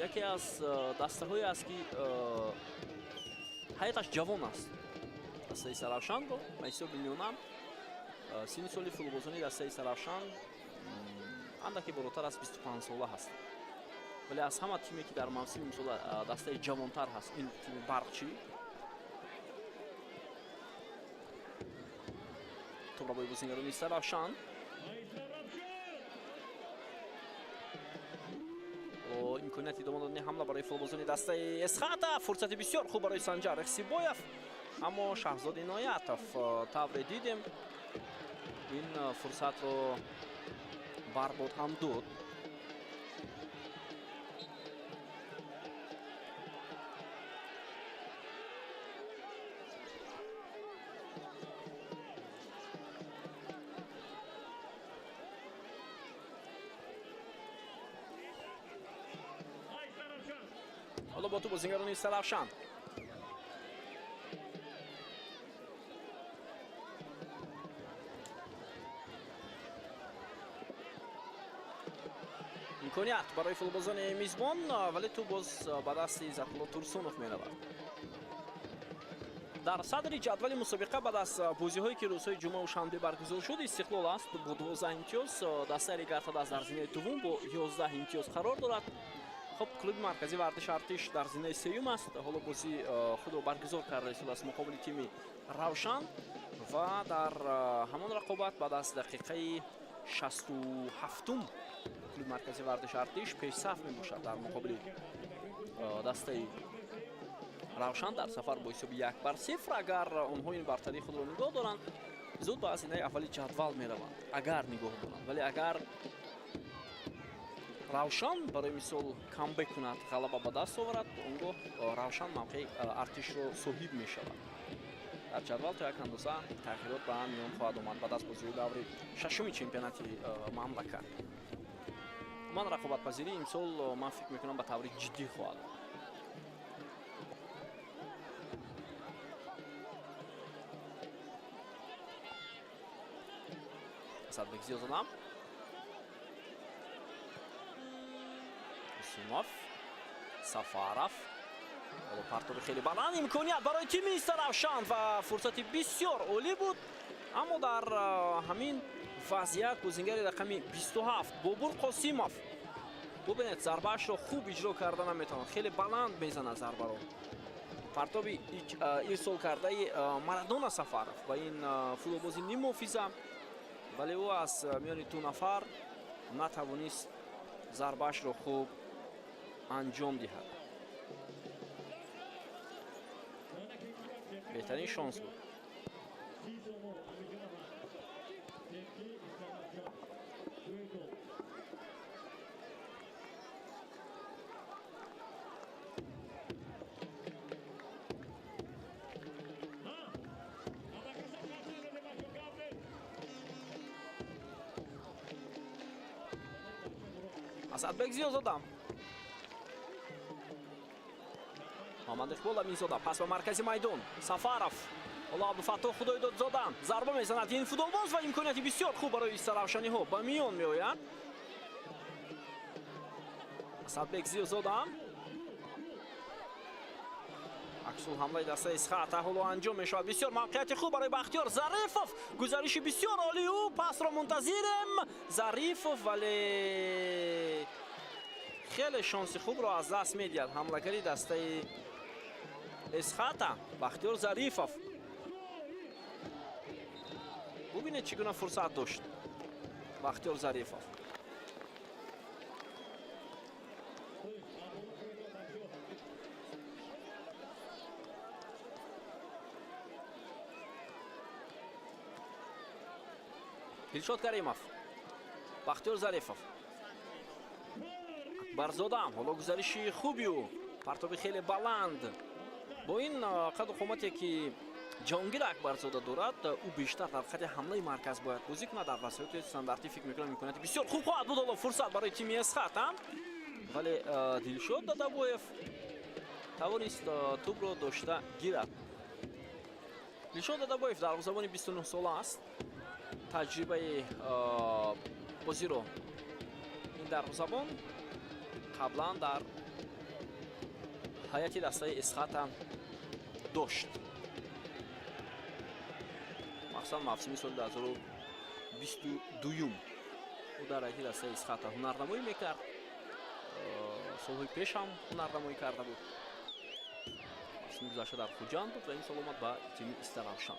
яке аз дастаҳое аст, ки ҳайаташ ҷавон аст. Дастаи Истаравшанро ба ҳисоби миёна синни соли футболбозони дастаи Истаравшан андаке болотар аз 25 сола ҳастанд. Вале аз ҳама тиме, ки дар мавсими имсола дастаи ҷавонтар ҳаст, ин тими Барқчӣ. Тӯбрабои бозингарони Истаравшан. Имконияти идома додани ҳамла барои футболбозони дастаи Эсхата. Фурсати бисёр хуб барои Санҷар Ихсибоев, аммо Шаҳзод Иноятов, тавре дидем, ин фурсатро барбод ҳам дод. Ҳоло бо ту бозингарони Истаравшан. Имконият барои футболбозони мизбон, вале тӯб боз ба дасти Иззатулло Турсунов меравад. Дар садри ҷадвали мусобиқа баъд аз бозиҳое, ки рӯзҳои ҷумъаву шанбе баргузор шуд, Истиқлол аст бо 12 имтиёз. Дастаи Регартадаз дар зинаи дуввум бо 11 имтиёз қарор дорад. Хуб, клуби марказии варзиши Артиш дар зинаи сеюм аст. Ҳоло бозии худро баргузор карда истодааст муқобили тими Равшан ва дар ҳамон рақобат баъд аз дақиқаи 67-ум клуби марказии варзиши Артиш пешсаф мебошад дар муқобили дастаи Равшан дар сафар бо ҳисоби 1-0. Агар онҳо ин бартарии худро нигоҳ доранд, зуд ба зинаи аввали ҷадвал мераванд, агар нигоҳ доранд. Вале агар Равшан барои мисол камбек кунад, ғалаба ба даст оварад, он гоҳ Равшан мавқеи Артишро соҳиб мешавад. Дар ҷадвал то як андоза тағйирот ба миён хоҳад омад баъд аз бозиҳои даври шашуми чемпионати мамлакат. Ман рақобатпазирӣ имсол, ман фикр мекунам, ба таври ҷиддӣ хоҳад омад. Асадбек Зиёзода, Усунов, Сафаров. Ҳоло партоби хеле баланд, имконият барои тими Истаравшан ва фурсати бисёр олӣ буд, аммо дар ҳамин вазъият бозингари рақами 27 Бобур Қосимов, бубинед, зарбаашро хуб иҷро карда наметавонад, хеле баланд мезанад зарбаро. Партоби ирсол кардаи Марадона Сафаров ба ин футболбози ниммуҳофиза, вале ӯ аз миёни ду нафар натавонист зарбаашро хуб анҷом диҳад. Беҳтарин шонс буд. Асадбек Зиёзода, Муҳаммад Иқбол Аминзода, пас ба маркази майдон. Сафаров, ҳоло Абдуфаттоҳ Худойдодзода зарба мезанад. Ин футболбоз ва имконияти бисёр хуб барои истаравшаниҳо ба миён меояд. Асадбек Зиёзода, аксул ҳамлаи дастаи Исхата ҳоло анҷом мешавад. Бисёр мавқеияти хуб барои Бахтиёр Зарифов, гузариши бисёр олии ӯ, пасро мунтазирем. Зарифов, вале хеле шонси хубро аз даст медиҳад ҳамлагари дастаи Исхата Бахтиёр Зарифов. Бубинед, чӣ гуна фурсат дошт Бахтиёр Зарифов. Дилшод Каримов, Бахтиёр Зарифов, Акбарзода, ҳоло гузариши хуби ӯ, партоби хеле баланд. Бо ин қаду қомате ки Ҷаҳонгир Акбарзода дорад, ӯ бештар дар хати ҳамлаи марказ бояд бозӣ кунад. Дар васоити стандартӣ фикр мекунам, имконияти бисёр хуб хоҳад буд. Ҳоло фурсат барои тими Эсхата, вале Дилшод Дадабоев тавонист тӯбро дошта гирад. Дилшод Дадабоев дарвозабони 29 сола аст. Таҷрибаи бозиро ин дарвозабон қаблан дар ҳайати дастаи Эсхата дошт, махсусан мавсими соли 2022 ӯ дар ҳайати дастаи Эсхата ҳунарнамоӣ мекард. Солҳои пеш ҳам ҳунарнамоӣ карда буд. Мавсими гузашта дар Хуҷанд буд ва ин сол омад ба тими Истаравшан.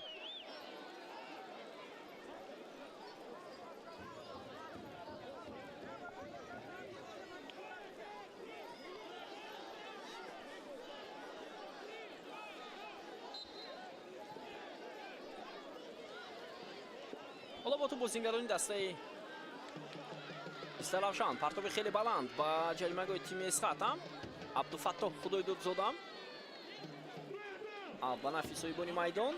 Ҳоло бо ту бозингарони дастаи Истаравшан, партоби хеле баланд ба ҷаримагоҳи тими Эсхата. Абдуфаттоҳ Худойдодзода ба нафи соҳибони майдон.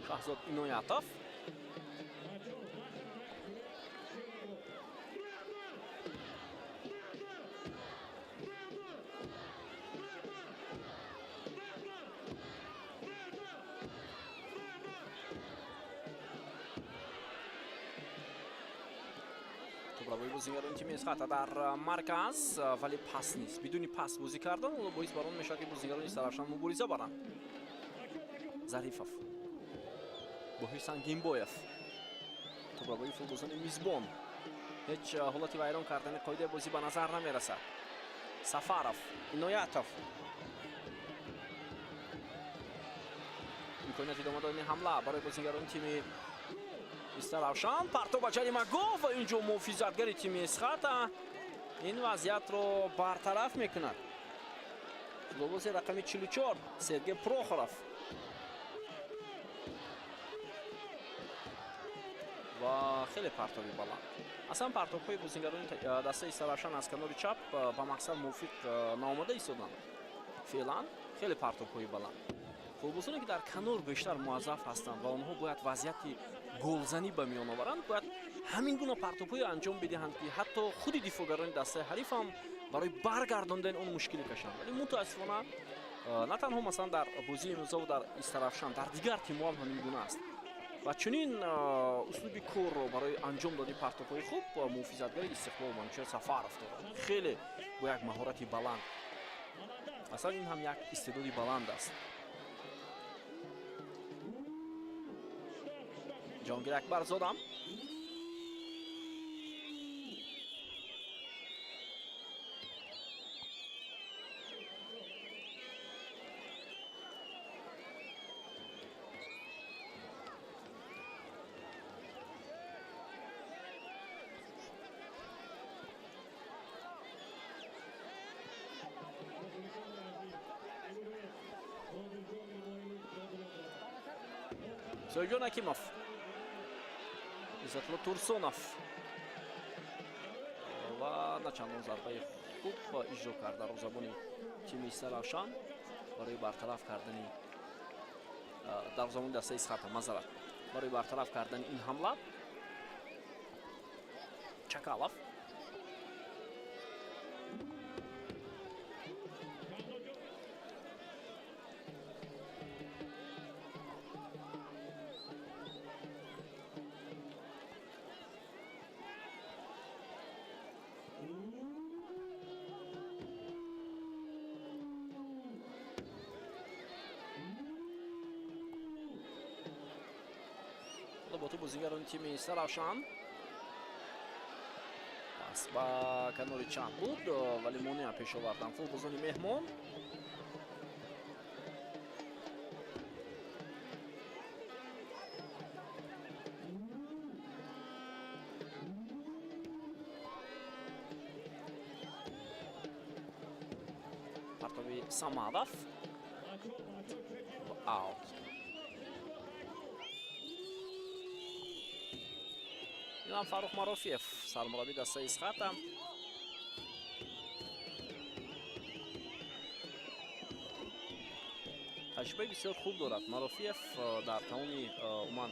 Шаҳзод Иноятов, тӯбравои бозингарони тими Эсхата дар марказ, вале пас нест. Бидуни пас бозӣ кардан ҳоло боис бар он мешавад, ки бозингарони Истаравшан мубориза баранд. Зарифов, Боҳир Сангинбоев, тӯбравои футболбозони мизбон. Ҳеҷ ҳолати вайрон кардани қоидаи бозӣ ба назар намерасад. Сафаров, Иноятов, имконияти идома додани ҳамла барои бозингарони тими Истаравшан. Партоб ба ҷаримагоҳ ва инҷо муҳофизатгари тими Эсхата ин вазъиятро бартараф мекунад. Футболбози рақами 44 Сергей Прохоров ва хеле партоби баланд. Аслан партобҳои бозингарони дастаи Истаравшан аз канори чап ба мақсад мувофиқ наомада истоданд. Феълан хеле партобҳои баланд. Футболбозоне ки дар канор бештар муаззаф ҳастанд ва онҳо бояд вазъияти голзанӣ ба миён оваранд, бояд ҳамин гуна партобҳое анҷом бидиҳанд, ки ҳатто худи дифоъгарони дастаи ҳариф ҳам барои баргардондани он мушкилӣ кашанд. Вале мутаассифона на танҳо масалан дар бозии имрӯзаву дар Истаравшан, дар дигар тимҳо ҳам ҳамин гуна аст. Ва чунин услуби корро барои анҷом додани партобҳои хуб муҳофизатгари Истиқлол Манучер Сафаров дорад, хеле бо як маҳорати баланд. Аслан ин ҳам як истеъдоди баланд аст. Ҷонгир Акбарзода. Соҳибҷон Ҳакимов, Иззатулло Турсунов ва начандон зарбаи хуб иҷро кард дарвозабони тими Истаравшан барои бартараф кардани дарвозабони дастаи Исхата, мазарат, барои бартараф кардани ин ҳамла. Чакалов бо ту бозигарони тими Истаравшан. Пас ба канори чап буд, вале монеа пеш овардан футболбозони меҳмон. Партоби Самадов ва аут. Инам Фаррух Марофиев, сармурабби дастаи Исхата. Таҷрибаи бисёр хуб дорад Марофиев, дар тамоми умуман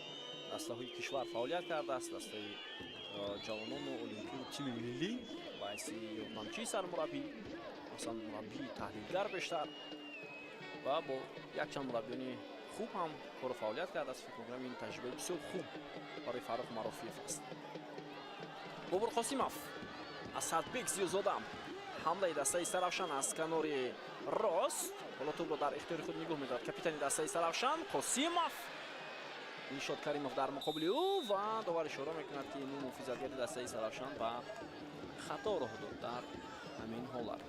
дастаҳои кишвар фаъолият кардааст, дастаи ҷавонону олимпию тими миллӣ ба ҳайси ёрдамчии сармураббӣ, масалан мураббии таҳлилгар бештар, ва бо якчанд мураббиёни хуб ҳам кору фаъолият кардааст. Фикр мекунам, ин таҷрибаи бисёр хуб барои Фаррух Марофиев аст. Бобур Қосимов, Асадбек Зиёзода. Ҳамлаи дастаи Истаравшан аз канори рост. Ҳоло тӯбро дар ихтиёри худ нигоҳ медорад капитани дастаи Истаравшан Қосимов. Дилшод Каримов дар муқобили ӯ ва довар ишора мекунад, ки ин муҳофизатгари дастаи Истаравшан ба хато роҳ дод дар ҳамин ҳолат.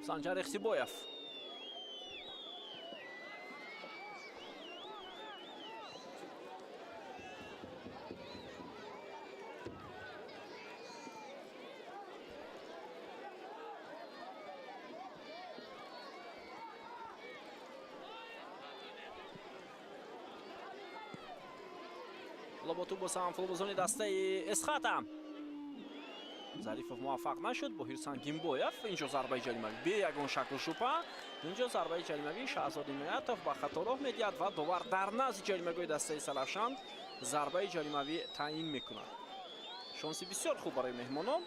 Санҷар Ихсибоев. Лоботу бо самфулбозони дастаи Исхата. Зарифов муваффақ нашуд. Боҳир Сангинбоев. Инҷо зарбаи ҷаримавӣ бе ягон шаку шубҳа. Инҷо зарбаи ҷаримавӣ Шаҳзод Иноятов ба хато роҳ медиҳад ва довар дар назди ҷаримагоҳи дастаи Истаравшан зарбаи ҷаримавӣ таъин мекунад. Шонси бисёр хуб барои меҳмонон.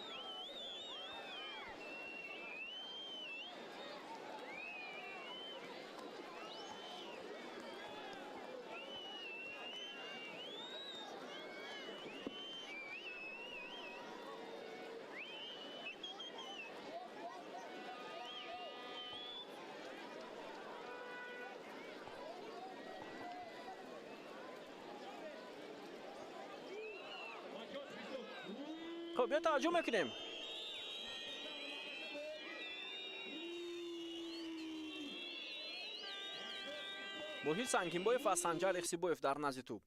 Хуб, биё таваҷҷӯҳ мекунем. Боҳир Сангинбоев ва Санҷар Ихсибоев дар назди тӯб.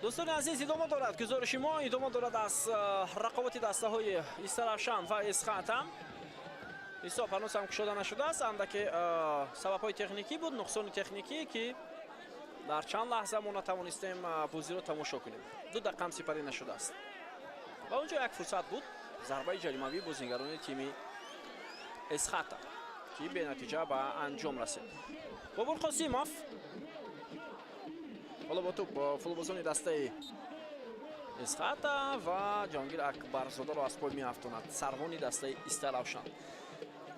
Дӯстони азиз, идома дорад гузориши мо, идома дорад аз рақобати дастаҳои Истаравшан ва Эсхата. Ҳисоб ҳанӯз ҳам кушода нашудааст, андаке сабабҳои техникӣ буд, нуқсони техникӣ, ки дар чанд лаҳза мо натавонистем бозиро тамошо кунем. 2 дақиқа ҳам сипарӣ нашудааст ва онҷо як фурсат буд, зарбаи ҷаримавии бозингарони тими Эсхата, ки бенатиҷа ба анҷом расид. Бобур Қосимов ҳоло бо тӯб футболбозони дастаи Эсхата ва Ҷаҳонгир Акбарзодаро аз пой меафтонад сарвони дастаи Истаравшан.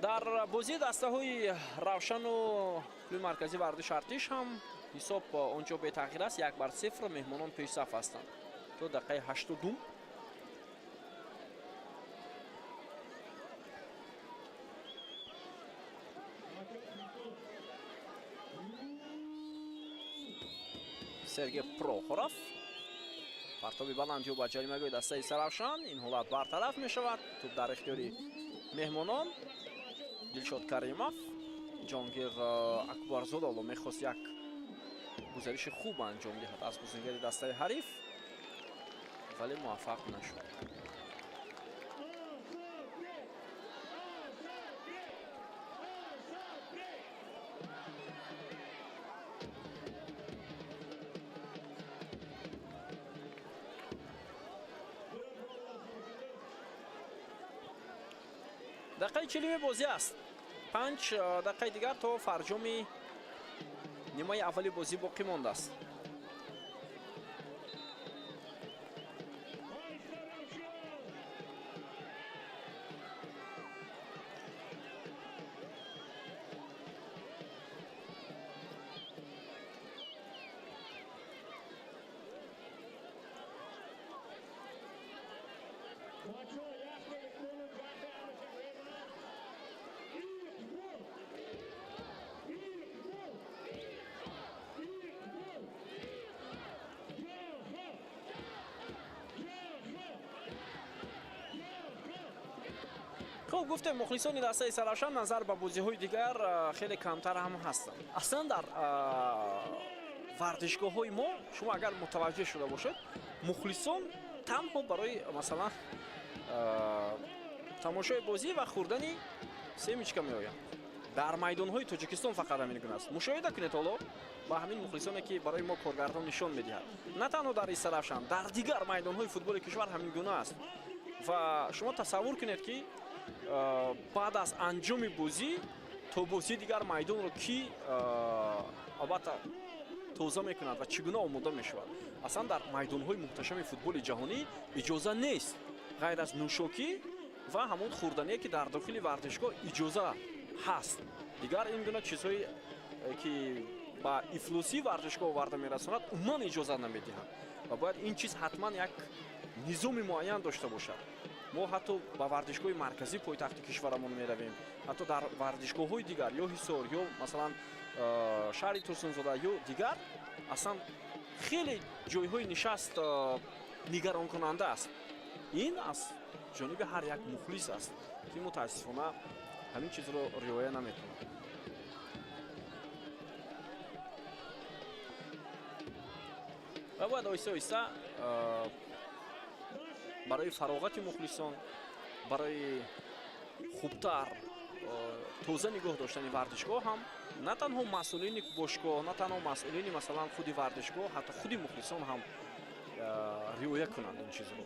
Дар бозии дастаҳои Равшану клуби марказии варзиши Артиш ҳам ҳисоб онҷо бетағйир аст, 1-0 меҳмонон пешсаф ҳастанд то дақиқаи 82. Сергей Прохоров партоби баланд ё ба ҷаримагоҳи дастаи Саравшан. Ин ҳолат бартараф мешавад, тӯб дар ихтиёри меҳмонон. Дилшод Каримов, Ҷонгир Акбарзода ҳоло мехост як гузариши хуб анҷом диҳад аз бозингари дастаи ҳариф, вале муваффақ нашуд. Дақиқаи 40 бозӣ аст. 5 дақиқаи дигар то фарҷоми нимаи аввали бозӣ боқӣ мондааст. Хуб, гуфтем, мухлисони дастаи Саравшан назар ба бозиҳои дигар хеле камтар ҳам ҳастанд. Аслан дар варзишгоҳҳои мо шумо агар мутаваҷҷеҳ шуда бошед, мухлисон танҳо барои масалан тамошои бозӣ ва хӯрдани семечка меоянд. Дар майдонҳои Тоҷикистон фақат ҳамин гуна аст. Мушоҳида кунед ҳоло ба ҳамин мухлисоне, ки барои мо коргардон нишон медиҳад. На танҳо дар Истаравшан, дар дигар майдонҳои футболи кишвар ҳамин гуна аст. Ва шумо тасаввур кунед, ки баъд аз анҷоми бозӣ то бозии дигар майдонро ки албатта тоза мекунад ва чӣ гуна омода мешавад. Аслан дар майдонҳои муҳташами футболи ҷаҳонӣ иҷоза нест ғайр аз нӯшокӣ ва ҳамон хӯрдание, ки дар дохили варзишгоҳ иҷоза ҳаст. Дигар ин гуна чизҳое, ки ба ифлосии варзишгоҳ оварда мерасонад, умуман иҷоза намедиҳанд ва бояд ин чиз ҳатман як низоми муайян дошта бошад. Мо ҳатто ба варзишгоҳи марказии пойтахти кишварамон меравем, ҳатто дар варзишгоҳҳои дигар, ё Ҳисор, ё масалан шаҳри Турсунзода, ё дигар, аслан хеле ҷойҳои нишаст нигаронкунанда аст. Ин аз ҷониби ҳар як мухлис аст, ки мутаассифона ҳамин чизро риоя намекунад. Ва бояд оҳиста оҳиста барои фароғати мухлисон, барои хубтар тоза нигоҳ доштани варзишгоҳ ҳам на танҳо масъулини бошгоҳ, на танҳо масъулини масалан худи варзишгоҳ, ҳатто худи мухлисон ҳам риоя кунанд ин чизро.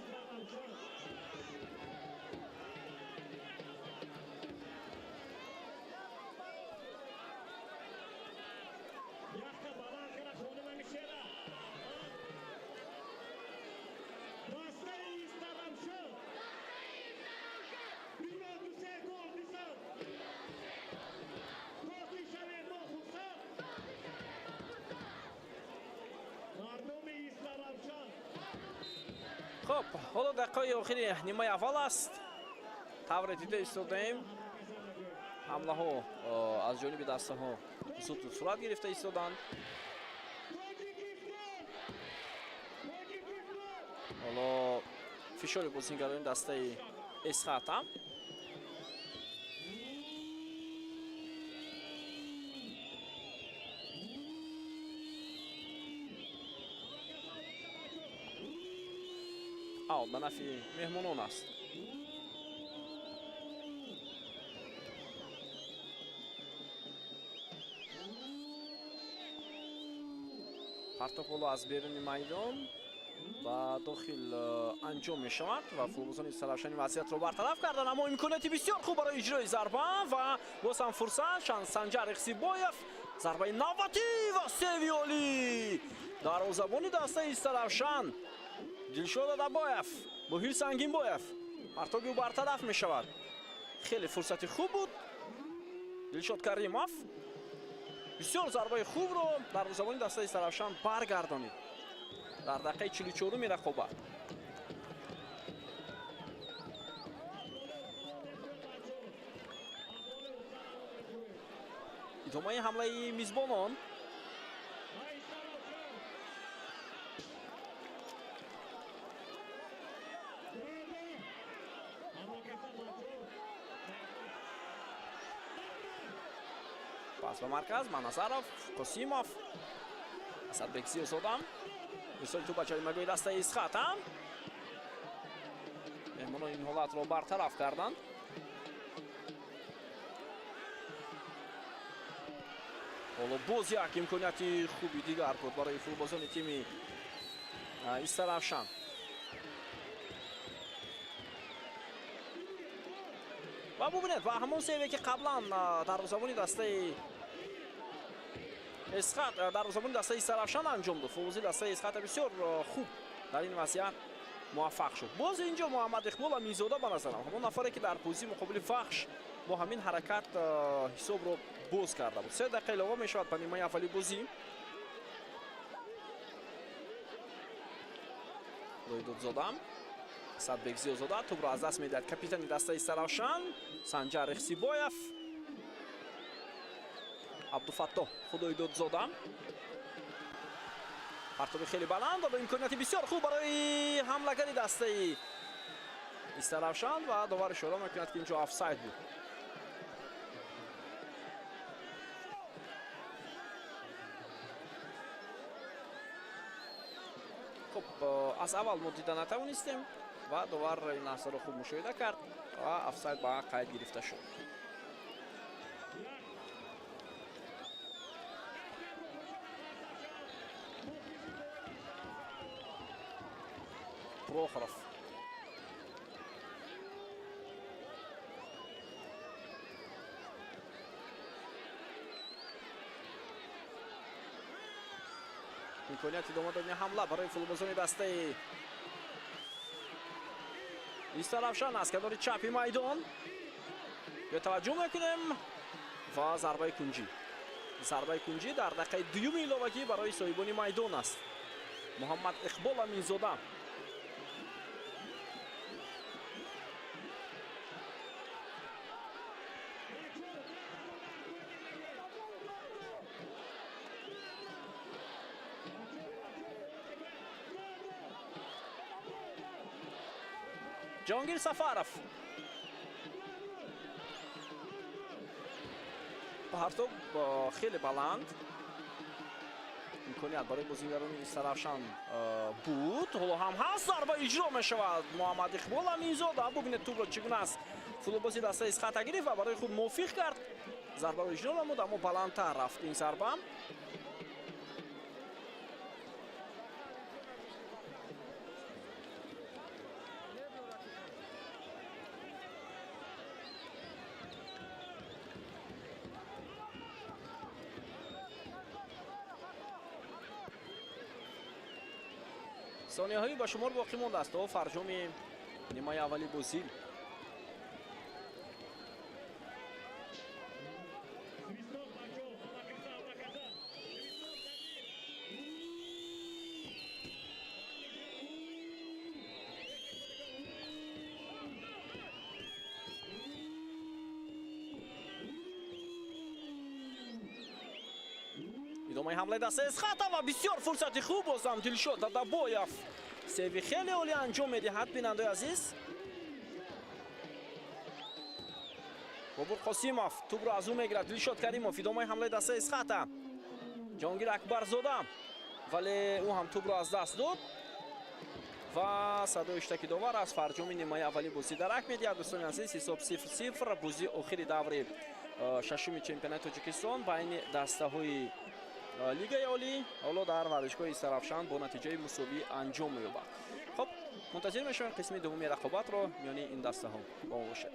Хуб, ҳоло дақиқаи охири нимаи аввал аст. Тавре дида истодаем, ҳамлаҳо аз ҷониби дастаҳо зуд сурат гирифта истоданд. Ҳоло фишори бозингарони дастаи Эсхата. Аут ба нафъи меҳмонон аст. Партоб ҳоло аз беруни майдон ба дохил анҷом мешавад ва футболбозони Истаравшани вазъиятро бартараф карданд, аммо имконияти бисёр хуб барои иҷрои зарба ва боз ҳам фурсат. Санҷар Ихсибоев, зарбаи навбатӣ ва севи олӣ. Дарвозабони дастаи Истаравшан Дилшод Адабоев, Муҳир Сангинбоев, партоби ӯ бартараф мешавад. Хеле фурсати хуб буд. Дилшод Каримов бисёр зарбаи хубро дарвозабони дастаи Истаравшан баргардонид дар дақиқаи 44-уми рақобат. Идомаи ҳамлаи мизбонон. Пас ба марказ Маназаров, Қосимов, Асадбек Зиёзода. Ирсоли тӯп ба ҷаримагоҳи дастаи Исхата. Меҳмонон ин ҳолатро бартараф карданд. Ҳоло боз як имконияти хуби дигар буд барои футболбозони тими Истаравшан. Ва бубинед, ва ҳамон севе ки қаблан дарвозабони дастаи Исхат, дарвозабони дастаи Истаравшан анҷом дод. Футболбози дастаи Исхата бисёр хуб дар ин вазъият муваффақ шуд. Боз инҷо Муҳаммад Иқбол Аминзода ба назарам, ҳамон нафаре ки дар бозӣ муқобили Вахш бо ҳамин ҳаракат ҳисобро боз карда буд. 3 дақиқа илова мешавад ба нимаи аввали бозӣ. Лойдодзода, Асадбек Зиёзода тӯбро аз даст медиҳад капитани дастаи Истаравшан Санҷар Ихсибоев. Абдуфаттоҳ Худойдодзода. Партоби хеле баланд ва имконияти бисёр хуб барои ҳамлагари дастаи Истаравшан ва довар ишора мекунад, ки инҷо офсайд буд. Хуб, аз аввал мо дида натавонистем ва довар ин лаҳзаро хуб мушоҳида кард ва офсайд ба қайд гирифта шуд. Прохоров. Имконияти идома додани ҳамла барои футболбозони дастаи Истаравшан аз канори чапи майдон. Ё таваҷҷӯҳ мекунем ва зарбаи кунҷӣ. Зарбаи кунҷӣ дар дақиқаи дуюми иловагӣ барои соҳибони майдон аст. Муҳаммад Иқбол Аминзода. Ҷонгир Сафаров. Партоб хеле баланд. Имконият барои бозигарони Истаравшан буд. Ҳоло ҳам ҳаст, зарба иҷро мешавад. Муҳаммад Иқбол Аминзода. Бубинед тӯбро чӣ гуна аст. Футболбози дастаи Исхата гирифт ва барои худ мувофиқ кард. Зарбаро иҷро намуд, аммо баландтар рафт ин зарба. Сонияҳои ба шумор боқӣ мондааст то фарҷоми нимаи аввали бозӣ. Идомаи ҳамлаи дастаи Исхата ва бисёр фурсати хуб бозам Дилшод Дадабоев. Севи хеле олӣ анҷом медиҳад, бинандаи азиз. Бобур Қосимов тӯбро аз ӯ мегирад. Дилшод Каримов, идомаи ҳамлаи дастаи Исхата. Ҷонгир Акбарзода, вале ӯ ҳам тӯбро аз даст дод. Ва садои штаки довар аз фарҷоми нимаи аввали бозӣ дарак медиҳад. Дӯстони азиз, ҳисоб 0-0. Бозии охири даври шашуми чемпионати Тоҷикистон байни дастаҳои Лигаи Олӣ ҳоло дар варзишгоҳи Истаравшан бо натиҷаи мусовӣ анҷом меёбад. Хуб, мунтазир мешавем қисми дуввуми рақобатро миёни ин дастаҳо. Бо мо бошед.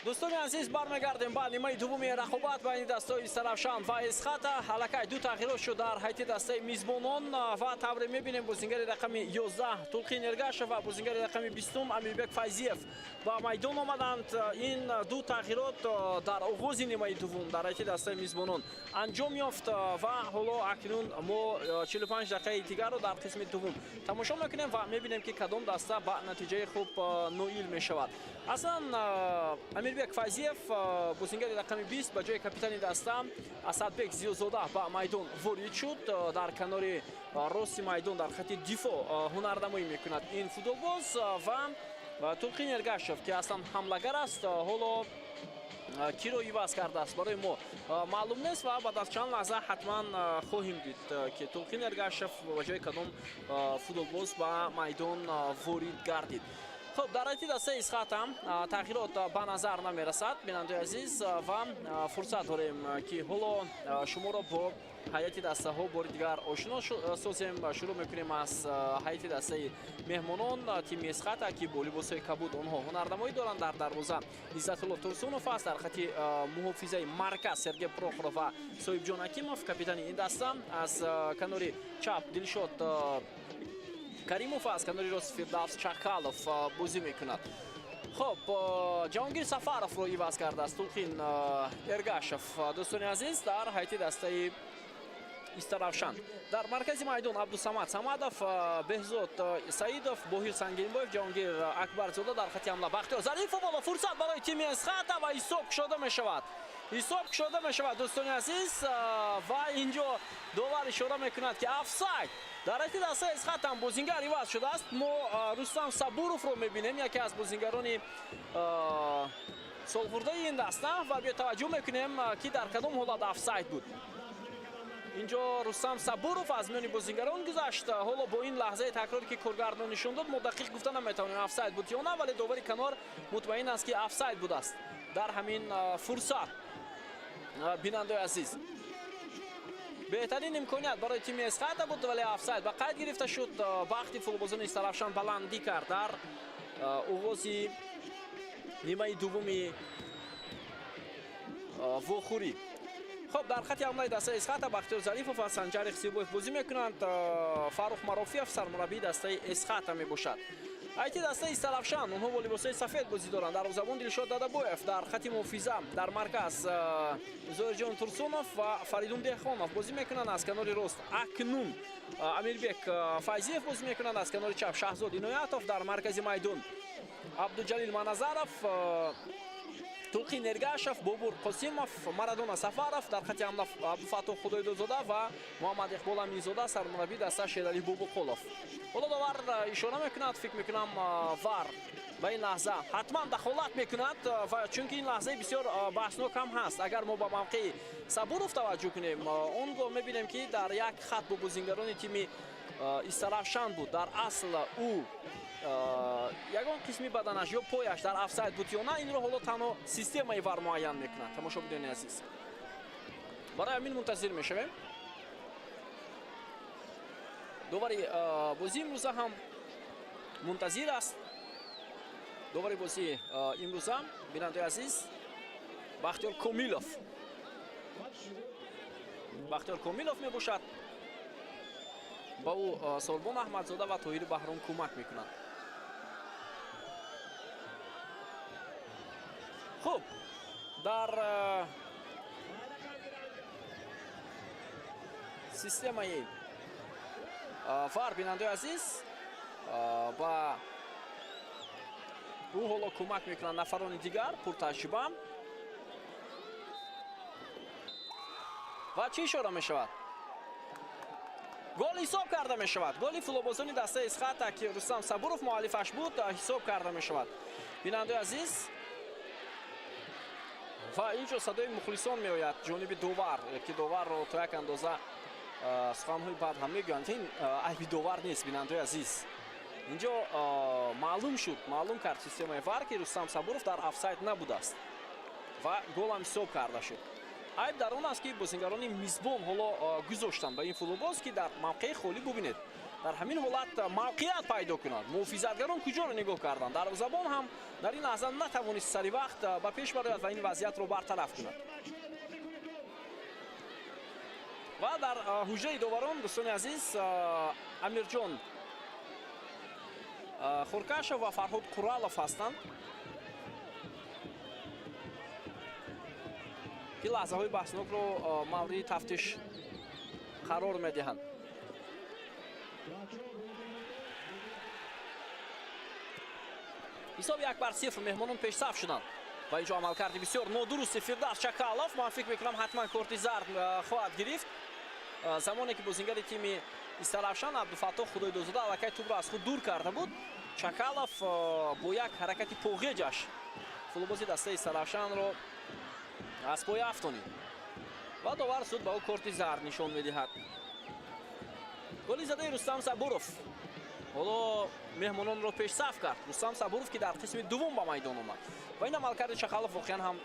Дӯстони азиз, бармегардем ба нимаи дуввуми рақобат байни дастаҳои Истаравшан ва Эсхата. Аллакай ду тағйирот шуд дар ҳайати дастаи мизбонон ва тавре мебинем, бозингари рақами 11 Тулқин Эргашев ва бозингари рақами 20 Амирбек Файзиев ба майдон омаданд. Ин ду тағйирот дар оғози нимаи дуввум дар ҳайати дастаи мизбонон анҷом ёфт ва ҳоло акнун мо 45 дақиқаи дигарро дар қисми дуввум тамошо мекунем ва мебинем, ки кадом даста ба натиҷаи хуб ноил мешавад. Аслан Амирбек Файзиев, бозингари рақами 20, ба ҷои капитани даста Асадбек Зиёзода ба майдон ворид шуд. Дар канори рости майдон, дар хати дифоъ ҳунарнамоӣ мекунад ин футболбоз. Ва Тулқин Эргашев, ки аслан ҳамлагар аст, ҳоло киро иваз кардааст, барои мо маълум нест ва баъд аз чанд лаҳза ҳатман хоҳем дид, ки Тулқин Эргашев ба ҷои кадом футболбоз ба майдон ворид гардид. Хуб, дар ҳайати дастаи Исхата тағйирот ба назар намерасад, бинандаи азиз, ва фурсат дорем, ки ҳоло шуморо бо ҳайати дастаҳо бори дигар ошино созем. Шурӯъ мекунем аз ҳайати дастаи меҳмонон, тими Эсхата, ки бо либосҳои кабуд онҳо ҳунарнамоӣ доранд. Дар дарвоза Иззатулло Турсунов аст, дар хати муҳофизаи марказ Сергей Прохоров ва Соҳибҷон Акимов, капитани ин даста, аз канори чап Дилшод Каримов, аз канори рост Фирдавс Чакалов бозӣ мекунад. Хуб, Ҷаҳонгир Сафаровро иваз кардааст Тулқин Эргашев, дӯстони азиз, дар ҳайати дастаи Истаравшан. Дар маркази майдон Абдусамад Самадов, Беҳзод Саидов, Боҳир Сангинбоев, Ҷаҳонгир Акбарзода. Дар хати ҳамла Бахтиёр Зарифов. Ва фурсат барои тими Эсхата ва ҳисоб кушода мешавад, ҳисоб кушода мешавад, дӯстони азиз. Ва инҷо довар ишора мекунад, ки офсайд. Дар ҳайати дастаи Эсхата ҳам бозингар иваз шудааст. Мо Рустам Сабуровро мебинем, яке аз бозингарони солхӯрдаи ин даста. Ва биё таваҷҷӯҳ мекунем, ки дар кадом ҳолат офсайд буд. Инҷо Рустам Сабуров аз миёни бозингарон гузашт. Ҳоло бо ин лаҳзаи такроре, ки коргардон нишон дод, мо дақиқ гуфта наметавонем, офсайд буд ё на, вале довари канор мутмаин аст, ки офсайд будааст дар ҳамин фурсат. Бинандаи азиз, беҳтарин имконият барои тими Эсхата буд, вале офсайд ба қайд гирифта шуд. Бахти футболбозони Истаравшан баландӣ кард дар оғози нимаи дуввуми вохӯрӣ. Хуб, дар хати ҳамлаи дастаи Эсхата Бахтиёр Зарифов ва Санҷар Ихсибоев бозӣ мекунанд. Фаррух Марофиев сармураббии дастаи Эсхата мебошад. Ҳайати дастаи Истаравшан, онҳо бо либосҳои сафед бозӣ доранд. Дарвозабон Дилшод Дадабоев, дар хати муҳофиза, дар марказ Зоирҷон Турсунов ва Фаридун Деҳқонов бозӣ мекунанд. Аз канори рост акнун Амирбек Файзиев бозӣ мекунанд, аз канори чап Шаҳзод Иноятов, дар маркази майдон Абдуҷалил Маназаров, Тулқин Эргашев, Бобур Қосимов, Марадона Сафаров. Дар хати ҳамла Абдуфаттоҳ Худойдозода ва Муҳаммад Иқбол Аминзода, сармураббии даста Шералӣ Бобуқулов. Ҳоло довар ишора мекунад. Фикр мекунам, ВАР ба ин лаҳза ҳатман дахолат мекунад ва чунки ин лаҳзаи бисёр баҳснок ҳам ҳаст. Агар мо ба мавқеи Сабуров таваҷҷӯҳ кунем, он гоҳ мебинем, ки дар як хат бо бозингарони тими Истаравшан буд. Дар асл ӯ ягон қисми баданаш ё пояш дар офсайд буд ё на, инро ҳоло танҳо системаи ВАР муайян мекунад. Тамошобинони азиз, барои ҳамин мунтазир мешавем. Довари бозии имрӯза ҳам мунтазир аст. Довари бозии имрӯза, бинандаи азиз, Бахтиёр Комилов, Бахтиёр Комилов мебошад. Ба ӯ Солбон Аҳмадзода ва Тоҳири Баҳром кӯмак мекунанд. Хуб, дар системаи ВАР, бинандаи азиз, ба ӯ ҳоло кӯмак мекунанд нафарони дигар пуртаҷриба. Ва чӣ ишора мешавад? Гол ҳисоб карда мешавад. Голи футболбозони дастаи Исхата, ки Рустам Сабуров муаллифаш буд, ҳисоб карда мешавад, бинандаи азиз. Ва инҷо садои мухлисон меояд ҷониби довар, ки доварро то як андоза суханҳои бад ҳам мегӯянд. Ин айби довар нест, бинандаи азиз. Инҷо маълум шуд, маълум кард системаи ВАР, ки Рустам Сабуров дар офсайд набудааст ва голам ҳисоб карда шуд. Айб дар он аст, ки бозингарони мизбон ҳоло гузоштанд ба ин футболбоз, ки дар мавқеи холӣ, бубинед. Дар ҳамин ҳолат мавқеият пайдо кунад. Муҳофизатгарон куҷоро нигоҳ карданд? Дарвозабон ҳам дар ин лаҳза натавонист сари вақт ба пеш барояд ва ин вазъиятро бартараф кунад. Ва дар ҳуҷраи доварон, дӯстони азиз, Амирҷон Хуркашев ва Фарҳод Қуралов ҳастанд, ки лаҳзаҳои баҳснокро мавриди тафтиш қарор медиҳанд. Ҳисоб 1-0, меҳмонон пешсаф шуданд ва инҷо амалкарди бисёр нодурусти Фирдавс Чакалов. Ман фикр мекунам, ҳатман корти зард хоҳад гирифт. Замоне ки бозингари тими Истаравшан Абдуфаттоҳ Худойдозода аллакай тӯбро аз худ дур карда буд, Чакалов бо як ҳаракати поғеҷаш футболбози дастаи Истаравшанро аз пой афтонид ва довар суд ба ӯ корти зард нишон медиҳад. Голи задаи Рустам Сабуров ҳоло меҳмононро пешсаф кард. Рустам Сабуров, ки дар қисми дуввум ба майдон омад ва ин амалкарди Чакалов воқеан ҳам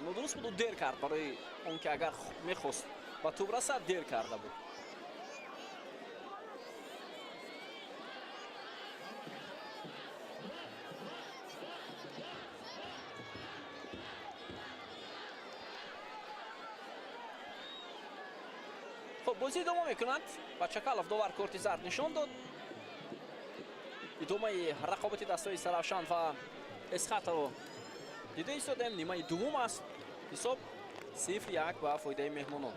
нодуруст буд. Ӯ дер кард барои он ки агар мехост ба тӯб расад, дер карда буд. Хуб, бозӣ идома мекунад ва Чакалов довар корти зард нишон дод. Идомаи рақобати дастҳои Саравшан ва Эсхатаро дида истодем. Нимаи дуввум аст, ҳисоб 0-1 ба фоидаи меҳмонон.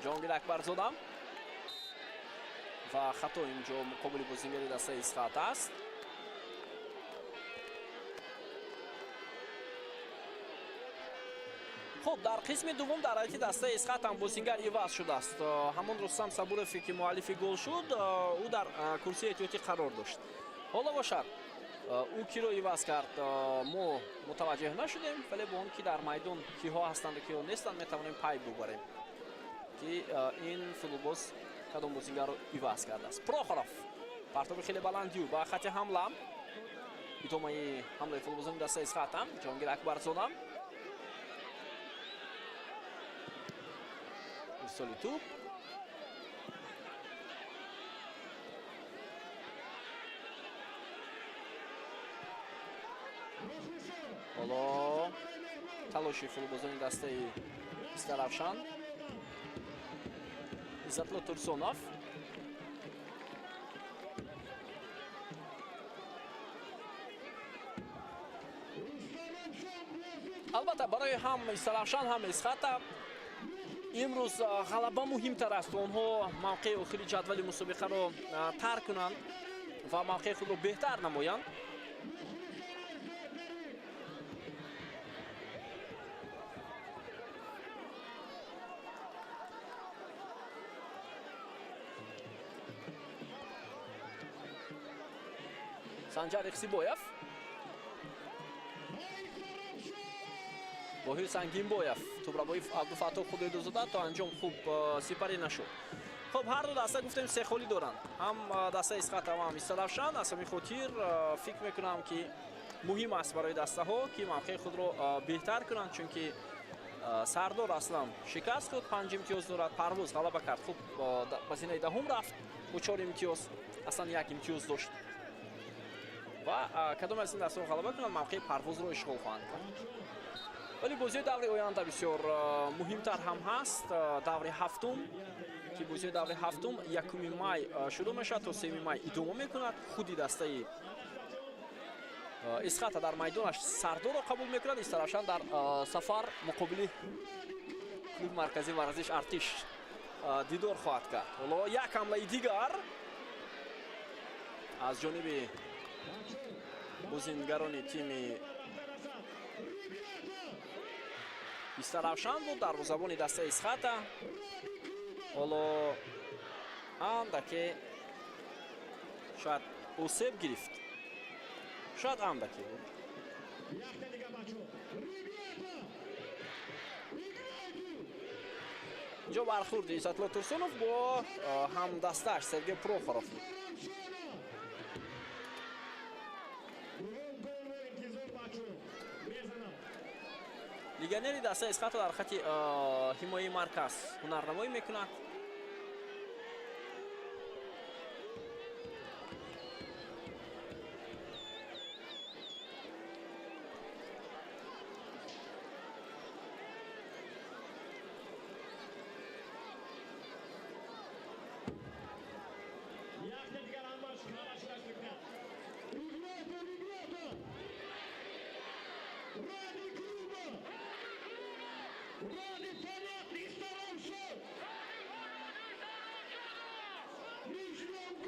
Ҷонгир Акбарзода ва хато инҷо муқобили бозингари дастаи Исхат аст. Хуб, дар қисми дуввум дар ҳайати дастаи Исхат ҳам бозингар иваз шудааст. Ҳамон Рустам Сабурове, ки муаллифи гол шуд, ӯ дар курсии эҳтиётӣ қарор дошт. Ҳоло бошад, ӯ киро иваз кард, мо мутаваҷҷеҳ нашудем, вале бо он ки дар майдон киҳо ҳастанду киҳо нестанд, метавонем пай бубарем, ки ин футболбоз кадом бозингарро иваз кардааст. Прохоров, партоби хеле баландию ба хати ҳамла. Идомаи ҳамлаи футболбозони дастаи Исхат, Ҷонгир Акбарзода. Ирсоли тӯб. Ҳоло талоши футболбозони дастаи Истаравшан. Иззатулло Турсонов. Албатта, барои ҳам Истаравшан, ҳам Исхата имрӯз ғалаба муҳимтар аст. Онҳо мавқеи охири ҷадвали мусобиқаро тарк кунанд ва мавқеи худро беҳтар намоянд. Санҷар Ихсибоев, Боҳир Сангинбоев, тӯбрабои Абдуфаттоҳ Худойдозода то анҷом хуб сипарӣ нашуд. Хуб, ҳар ду даста гуфтем се холӣ доранд, ҳам дастаи Исхата ва ҳам Истаравшан. Аз ҳамин хотир фикр мекунам, ки муҳим аст барои дастаҳо, ки мавқеи худро беҳтар кунанд, чунки Сардор аслан шикаст худ, 5 имтиёз дорад. Парвоз ғалаба кард, хуб ба зинаи даҳум рафт бо 4 имтиёз, аслан 1 имтиёз дошт. Ва кадом аз ин дастаҳо ғалаба кунанд, мавқеи парвозро ишғол хоҳанд кард. Вале бозиҳои даври оянда бисёр муҳимтар ҳам ҳаст. Даври ҳафтум, ки бозиҳои даври ҳафтум 1 май шурӯъ мешавад, то 3 май идома мекунад. Худи дастаи Исхата дар майдонаш Сардорро қабул мекунад, Истаравшан дар сафар муқобили клуби марказии варзиш Артиш дидор хоҳад кард. Ҳоло як ҳамлаи дигар аз ҷониби бозингарони тими Истаравшан буд, дарвозабони дастаи Исхата. Ҳоло андаке шояд осеб гирифт, шояд андаке. Инҷо бархӯрди Иззатулло Турсунов бо ҳамдастааш Сергей Прохоров. Дастаи Исхата дар хати ҳимояи марказ ҳунарнамоӣ мекунад.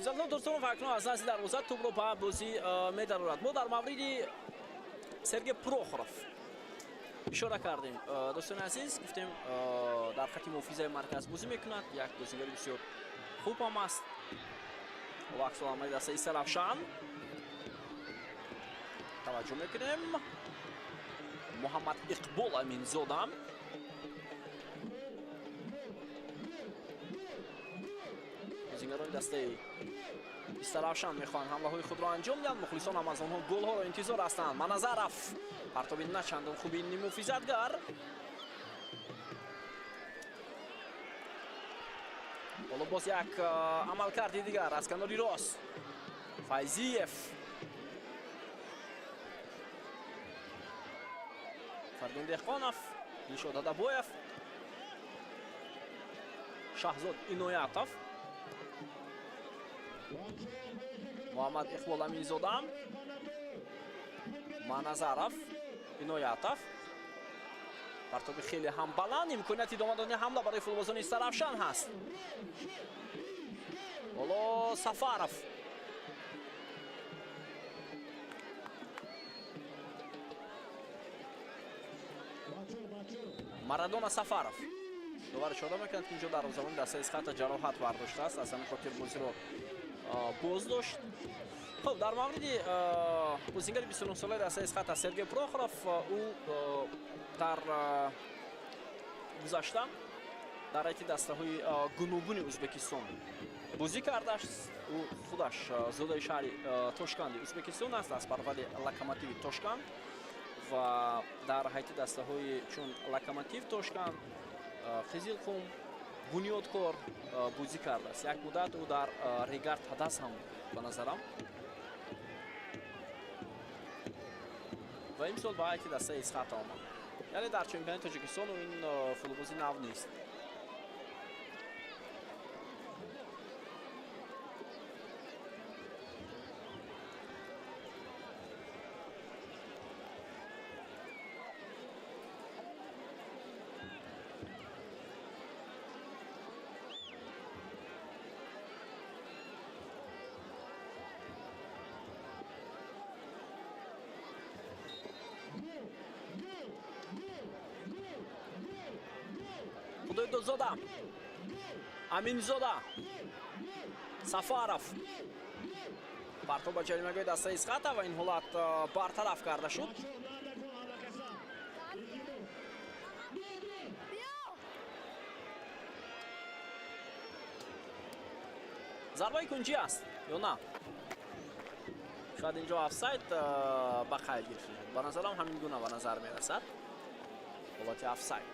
Изатулло Дурсунов акнун аз назди дарвоза тӯбро ба бозӣ медарорад. Мо дар мавриди Сергей Прохоров ишора кардем. Дӯстони азиз, гуфтем, дар хати муҳофизаи марказ бозӣ мекунад. Як бозигари бисёр хуб ҳам аст. Ва аксуламали дастаи Истаравшан. Таваҷҷӯҳ мекунем. Муҳаммад Иқбол Аминзода. Бозигарони дастаи Истаравшан мехоҳанд ҳамлаҳои худро анҷом диҳанд. Мухлисон ҳам аз онҳо голҳоро интизор ҳастанд. Маназаров партоби на чандон хуби нимуҳофизатгар. Ҳоло боз як амалкарди дигар аз канори рост. Файзиев. Фардун Деҳқонов, Дилшод Адабоев, Шаҳзод Иноятов, Муҳаммад Иқбол Аминзода, Маназаров, Иноятов. Партоби хеле ҳам баланд, имконияти идома додани ҳамла барои футболбозони Истаравшан ҳаст. Ҳоло Сафаров. Марадона Сафаров. Довар ишора мекунад, ки инҷо дарвозабони дастаи Исхата ҷароҳат бардоштааст, аз ҳамин хотир бозиро боз дошт. Хуб, дар мавриди бозигари 29-солаи дастаи Исхата Сергей Прохоров, ӯ дар гузашта дар ҳайати дастаҳои гуногуни Ӯзбекистон бозӣ кардааст. Ӯ худаш зодаи шаҳри Тошканди Ӯзбекистон аст, аз парвари Локомотиви Тошканд ва дар ҳайати дастаҳои чун Локомотив Тошканд, Қизилқум, Бунёдкор бозӣ кардааст. Як муддат ӯ дар Регар Тадас ҳам ба назарам. Ва имсол ба ҳайати дастаи Исхата омад. Яъне дар чемпионати Тоҷикистон ин футболбози нав нест. Худойдодзода, Аминзода, Сафаров. Партоб ба ҷаримагоҳи дастаи Исхата ва ин ҳолат бартараф карда шуд. Зарбаи кунҷӣ аст ё на? Шояд инҷо офсайд ба қайд гирифта шуд. Ба назарам ҳамин гуна ба назар мерасад. Ҳолати офсайд.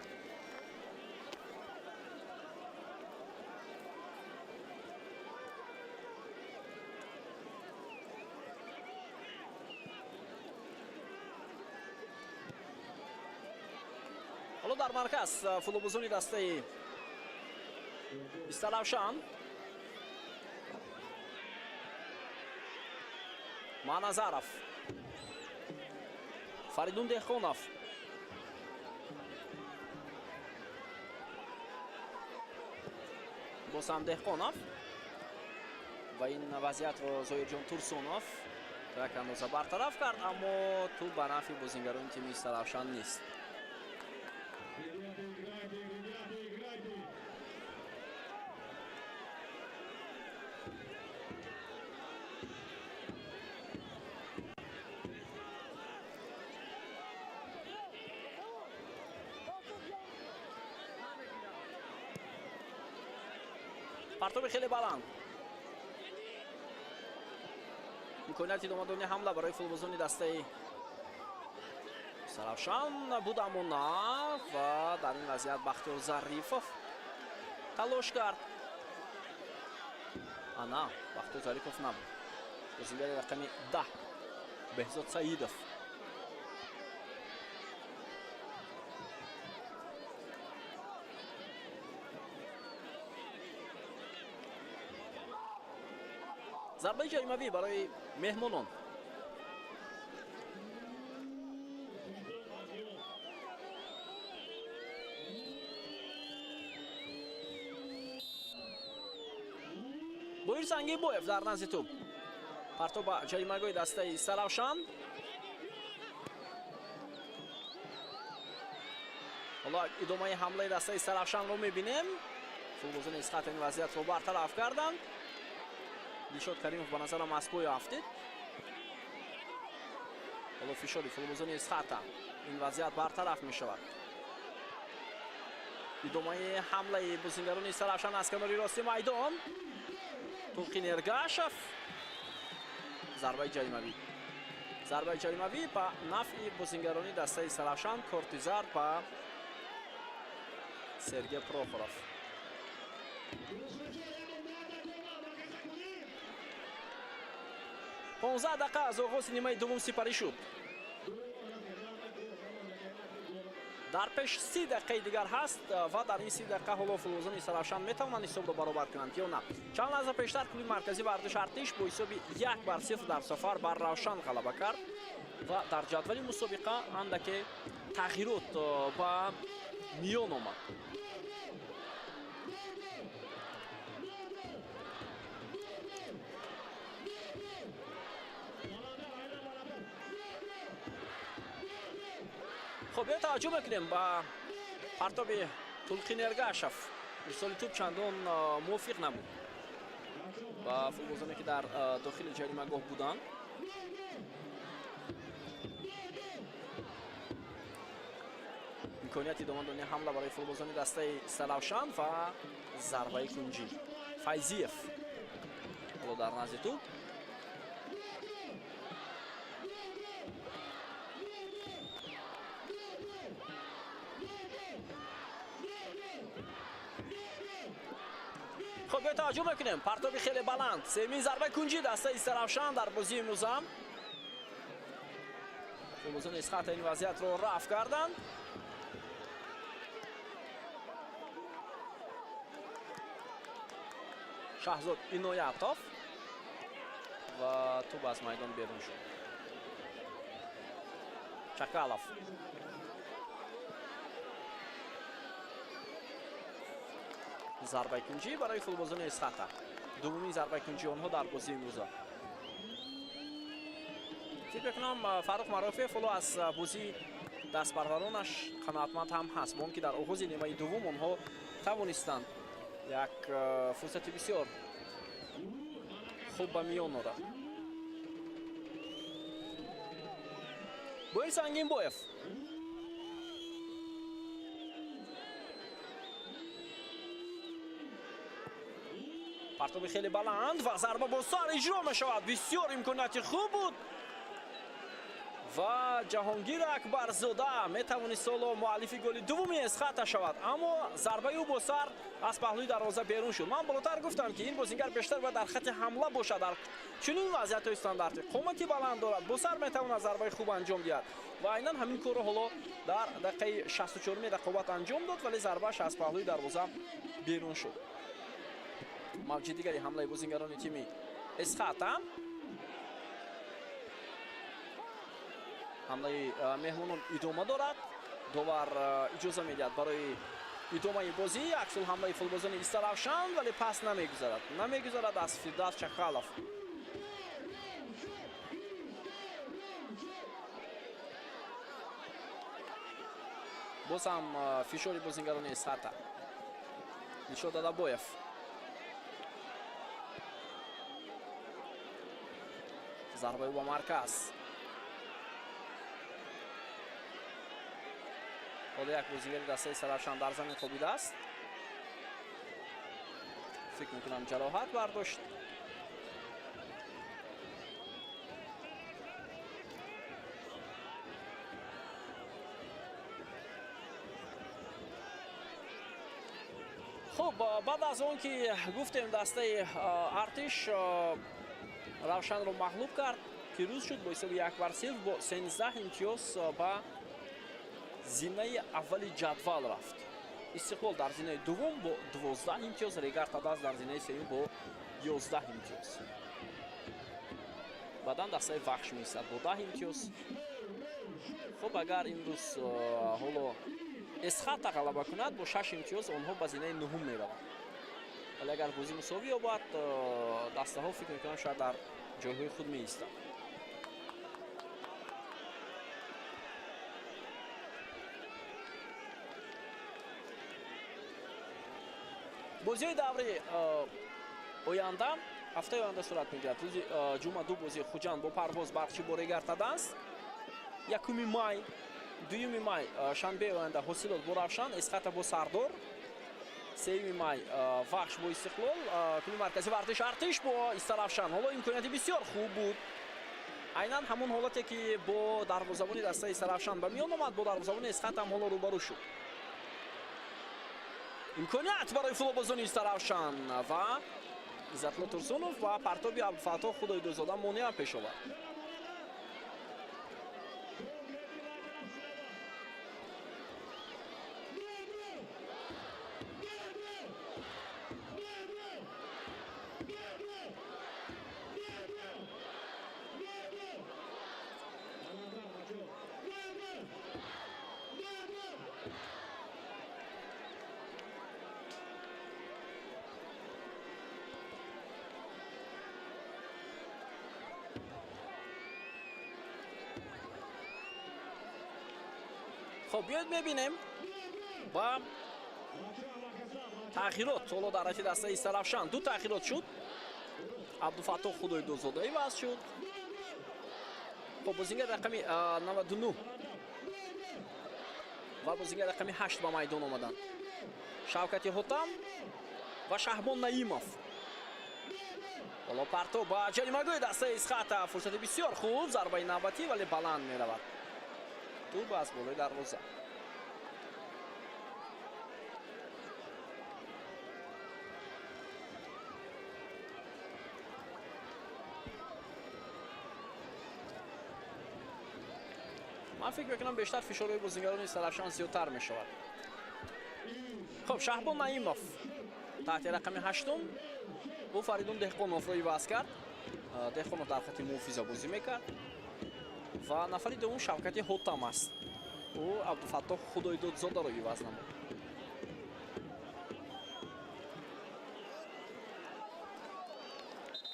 Ҳоло дар марказ футболбозони дастаи Истаравшан. Маназаров, Фаридун Деҳқонов, боз ҳам Деҳқонов ва ин вазъиятро Зоирҷон Турсунов то як андоза бартараф кард, аммо тӯб ба нафъи бозингарони тими Истаравшан нест. Партоби хеле баланд. Имконияти идома додани ҳамла барои футболбозони дастаи Саравшан буд, аммо на, ва дар ин вазъият Бахтиёр Зарифов талош кард. Ана, Бахтиёр Зарифов набуд. Бозингари рақами 10 Беҳзод Саидов. Зарбаи ҷаримавӣ барои меҳмонон. Боир Сангинбоев дар назди тӯб. Партоб ба ҷаримагоҳи дастаи Саравшан. Ҳоло идомаи ҳамлаи дастаи Саравшанро мебинем. Футболбозони Исхат ин вазъиятро бартараф карданд. Дилшод Каримов ба назарам аз пой афтид. Ҳоло фишори футболбозони Исхата, ин вазъият бартараф мешавад. Идомаи ҳамлаи бозингарони Саравшан аз канори рости майдон. Тулқин Эргашев. Зарбаи ҷаримавӣ. Зарбаи ҷаримавӣ ба нафъи бозингарони дастаи Саравшан. Корти зард ба Сергей Прохоров. 15 дақиқа аз оғози нимаи дуввум сипарӣ шуд. Дар пеш 30 дақиқаи дигар ҳаст ва дар ин 30 дақиқа ҳоло футболбозони Саравшан метавонанд ҳисобро баробар кунанд ё на. Чанд лаҳза пештар клуби марказии варзиш Артиш бо ҳисоби 1-0 дар сафар бар Равшан ғалаба кард ва дар ҷадвали мусобиқа андаке тағйирот ба миён омад. Хоб, биё таваҷҷӯҳ мекунем ба партоби Тулқин Эргашев. Ирсоли тӯб чандон мувофиқ набуд ба футболбозоне ки дар дохили ҷаримагоҳ буданд. Имконияти идома додани ҳамла барои футболбозони дастаи Саравшан ва зарбаи кунҷӣ. Файзиев ҳоло дар назди тӯб. Хоб, биё таваҷҷӯҳ мекунем. Партоби хеле баланд. Семин зарбаи кунҷӣ дастаи Саравшан дар бозии имрӯза. Футболбозони Исхата ин вазъиятро рафъ карданд. Шаҳзод Иноятов ва тӯб аз майдон берун шуд. Чакалов. Зарбаи кунҷӣ барои футболбозони Исхата. Дуввумин зарбаи кунҷии онҳо дар бозии имрӯза. Фикр мекунам Фаррух Марофиев ҳоло аз бозии дастпарваронаш қаноатманд ҳам ҳаст, бо он ки дар оғози нимаи дуввум онҳо тавонистанд як фурсати бисёр хуб ба миён оранд. Боир Сангинбоев. Партоби хеле баланд ва зарба бо сар иҷро мешавад. Бисёр имконияти хуб буд ва Ҷаҳонгир Акбарзода метавонист ҳоло муаллифи голи дуввуми Эсхата шавад, аммо зарбаи ӯ бо сар аз паҳлӯи дарвоза берун шуд. Ман болотар гуфтам ки ин бозингар бештар бояд дар хати ҳамла бошад. Дар чунин вазъиятҳои стандартӣ қомати баланд дорад, бо сар метавонад зарбаи хуб анҷом диҳад ва айнан ҳамин корро ҳоло дар дақиқаи 64-уми рақобат анҷом дод, вале зарбааш аз паҳлӯи дарвоза берун шуд. Мавҷи дигари ҳамлаи бозингарони тими Эсхата. Ҳамлаи меҳмонон идома дорад. Довар иҷоза медиҳад барои идомаи бозӣ. Аксул ҳамлаи футболбозони Истаравшан, вале пас намегузарад. Намегузарад аз Фирдавс Чахалов. Боз ҳам фишори бозингарони Эсхата. Дилшод Адабоев. Зарбаи ба марказ. Ҳоло як бозигари дастаи Саравшан дар замин хобидааст. Фикр мекунам ҷароҳат бардошт. Хуб, баъд аз он ки гуфтем дастаи Артиш Равшанро мағлуб кард, пирӯз шуд бо ҳисоби 1-0 бо 13 имтиёз ба зинаи аввали ҷадвал рафт. Истиқлол дар зинаи дуввум бо 12 имтиёз, Регар Тадаз дар зинаи сеюм бо 11 имтиёз. Баъдан дастаи Вахш меистад бо 10 имтиёз. Хуб, агар имрӯз ҳоло Эсхата ғалаба кунад, бо 6 имтиёз онҳо ба зинаи нуҳум мераванд. Вале агар бозӣ мусовӣ ёбад, дастаҳо фикр мекунам шояд дар ҷойҳои худ меистанд. Бозиҳои даври оянда ҳафтаи оянда сурат мегирад. Рӯзи ҷумъа ду бозии Хуҷанд бо Парвоз, Барқчӣ бо Регар Таданс. 1 май, 2 май шанбеи оянда Ҳосилот бо Равшан, Эсхата бо Сардор. 3 май Вахш бо Истиқлол, клуби марказии варзиш Артиш бо Истаравшан. Ҳоло имконияти бисёр хуб буд. Айнан ҳамон ҳолате ки бо дарвозабони дастаи Истаравшан ба миён омад, бо дарвозабони Эсхата ҳам ҳоло рӯбарӯ шуд. Имконият барои футболбозони Истаравшан ва Иззатулло Турсунов ва партоби Абдуфаттоҳ Худойдӯзода монеа пеш овард. Хоб, биёед мебинем ба тағйирот. Ҳоло дар ҳайати дастаи Истаравшан ду тағйирот шуд. Абдуфаттоҳ Худойдӯзода иваз шуд. Хоб, бозингари рақами 99 ва бозингари рақами 8 ба майдон омаданд. Шавкати Ҳотам ва Шаҳбон Наимов. Ҳоло партоб ба ҷаримагоҳи дастаи Исхата. Фурсати бисёр хуб, зарбаи навбатӣ, вале баланд меравад. Туп аз болои дарвоза. Ман фикр мекунам бештар фишорҳои бозингарони Истаравшан зиёдтар мешавад. Хуб, Шаҳбон Наимов таҳти рақами 8 бо Фаридун Деҳқоновро иваз кард. Деҳқонов дар хати муҳофиза бозӣ мекард ва нафари дуввум Шавкати Ҳотам аст. Ӯ Абдуфаттоҳ Худойдодзодаро иваз намуд.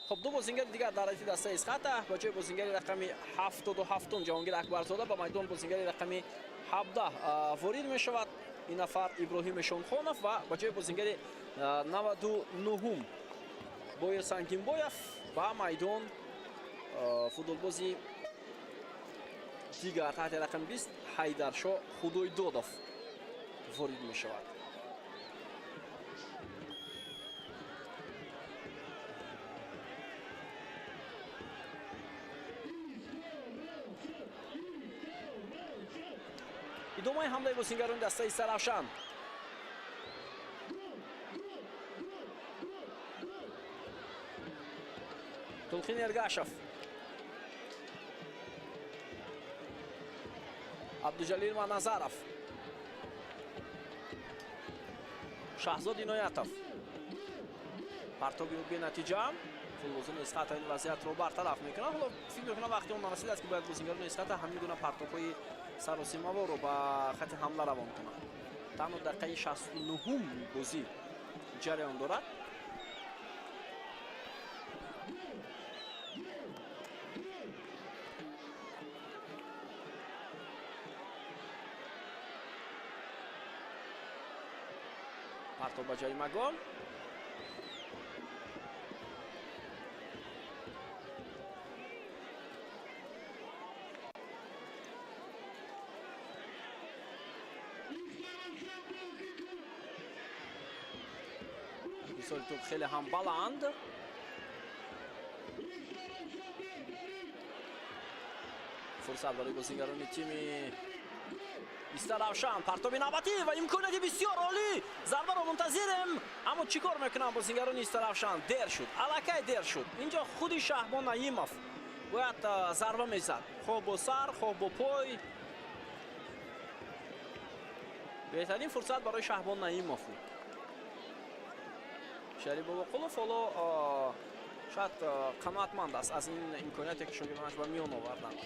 Хуб, ду бозингари дигар дар ҳайати дастаи Исхата. Ба ҷои бозингари рақами 77 Ҷаҳонгир Акбарзода ба майдон бозингари рақами 17 ворид мешавад. Ин нафар Иброҳим Эшонхонов ва ба ҷои бозингари 99 Боир Сангинбоев ба майдон футболбози дигар таҳти рақами 20 Ҳайдаршо Худойдодов ворид мешавад. Идомаи ҳамлаи бозингарони дастаи Истаравшан. Тулқин Эргашев, Абдуҷалил Маназаров, Шаҳзод Иноятов. Партоби бенатиҷа. Футболбозони Исхата ин вазъиятро бартараф мекунанд. Ҳоло фикр мекунам вақти он нарасидааст, ки бояд бозингарони Исхата ҳамин гуна партобҳои саросимаворо ба хати ҳамла равон кунанд. Танҳо дақиқаи 69 бозӣ ҷараён дорад. Партоб ба ҷаримагоҳ. Ирсоли тӯб хеле ҳам баланд. Фурсат барои бозингарони тими Истаравшан партоби навбатӣ ва имконияти бисёр олӣ. Зарбаро мунтазирем, аммо чӣ кор мекунанд бозингарони Истаравшан? Дер шуд, аллакай дер шуд. Инҷо худи Шаҳбон Наимов бояд зарба мезад, хоҳ бо сар, хоҳ бо пой. Беҳтарин фурсат барои Шаҳбон Наимов буд. Шариф Бобоқулов ҳоло шояд қаноатманд аст аз ин имконияте, ки шогирдонаш ба миён оварданд.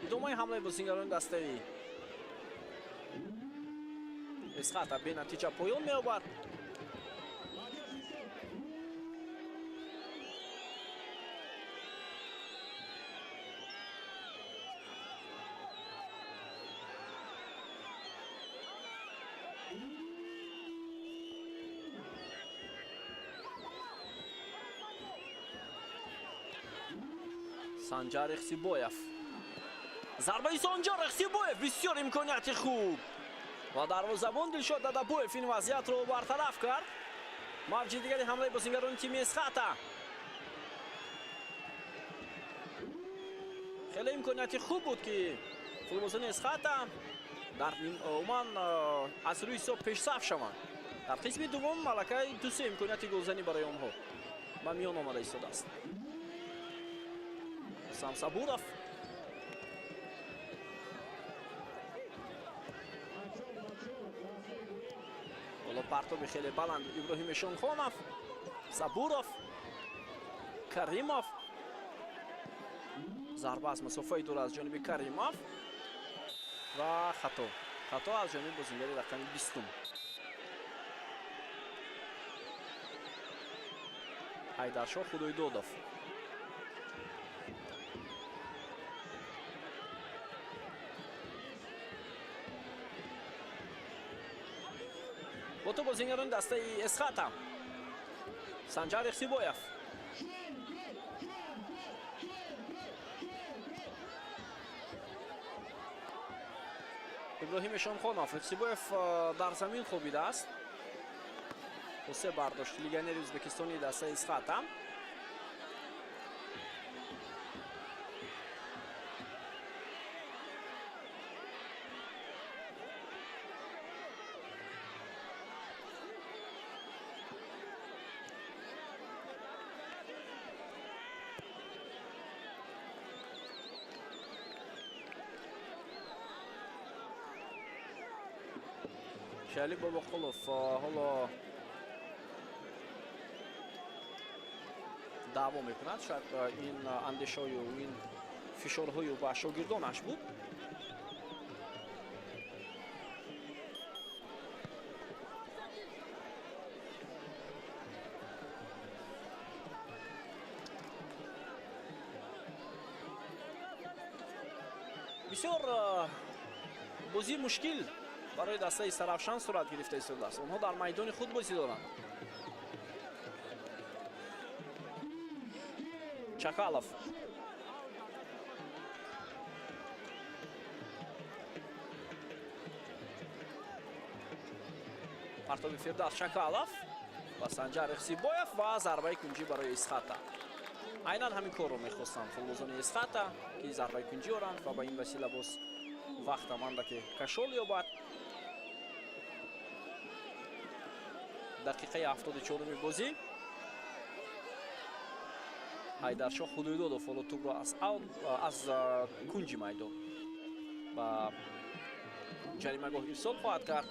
Идомаи ҳамлаи бозингарони дастаи Эсхата бенатиҷа поён меёбад. Санҷар Ихсибоев. Зарбаи Санҷар Ихсибоев, бисёр имконияти хуб ва дарвозабон Дилшод Дадабоев ин вазъиятро бартараф кард. Мавҷи дигари ҳамлаи бозингарони тими Эсхата. Хеле имконияти хуб буд, ки футболбозони Эсхата дар умуман аз рӯи ҳисоб пешсаф шаванд. Дар қисми дуввум малакаи ду-се имконияти голзанӣ барои онҳо ба миён омада истодааст. Самсабуров ҳоло партоби хеле баланд Иброҳим Эшонхонов, Сабуров, Каримов. Зарба аз масофаи дур аз ҷониби Каримов ва хато. Хато аз ҷониби бозингари рақами 20. Ҳайдаршоҳ Худойдодов. Бо ту бозингарони дастаи Эсхата. Санҷар Ихсибоев. Иброҳим Эшонхонов. Ихсибоев дар замин хобидааст. Хосе бардошт легионери ӯзбекистонии дастаи Эсхата. Шали Бобоқулов ҳоло даъво мекунад. Шояд ин андешаҳою ин фишорҳою ба шогирдонаш буд. Бисёр бозии мушкил барои дастаи Сарафшан сурат гирифта истодааст. Онҳо дар майдони худ бозӣ доранд. Чакалов. Партоби Фирдавс Чакалов ва Санҷар Ихсибоев ва зарбаи кунҷӣ барои Эсхата. Айнан ҳамин корро мехостанд футболбозони Эсхата, ки зарбаи кунҷӣ оранд ва ба ин васила боз вақт аманда ки кашол ёбад. Дақиқаи 74-уми бозӣ. Ҳайдаршоҳ Худойдодов ҳоло тӯбро аз кунҷи майдон ба ҷаримагоҳ ирсол хоҳад кард.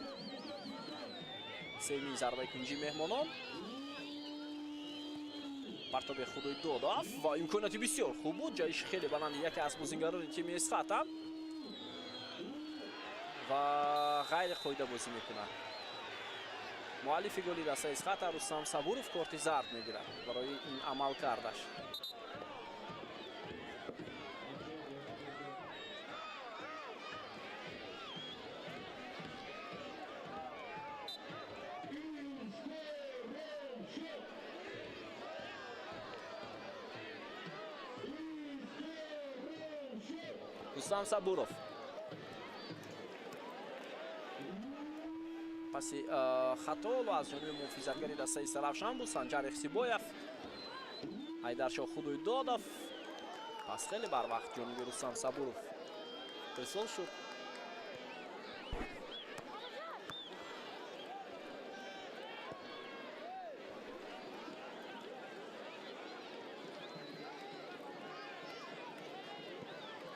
Сеюмин зарбаи кунҷи меҳмонон. Партоби Худойдодов ва имконияти бисёр хуб буд. Ҷаҳиши хеле баланди яке аз бозингарони тими Эсхата ва ғайриқоида бозӣ мекунад. Муаллифи голи дастаи Эсхата Рустам Сабуров корти зард мегирад барои ин амал кардаш. Рустам Сабуров. Паси хато аз ҷониби муҳофизатгари дастаи Истаравшан буд Санҷар Ихсибоев. Ҳайдаршоҳ Худойдодов. Пас хеле барвақт ҷониби Рустам Сабуров ирсол шуд.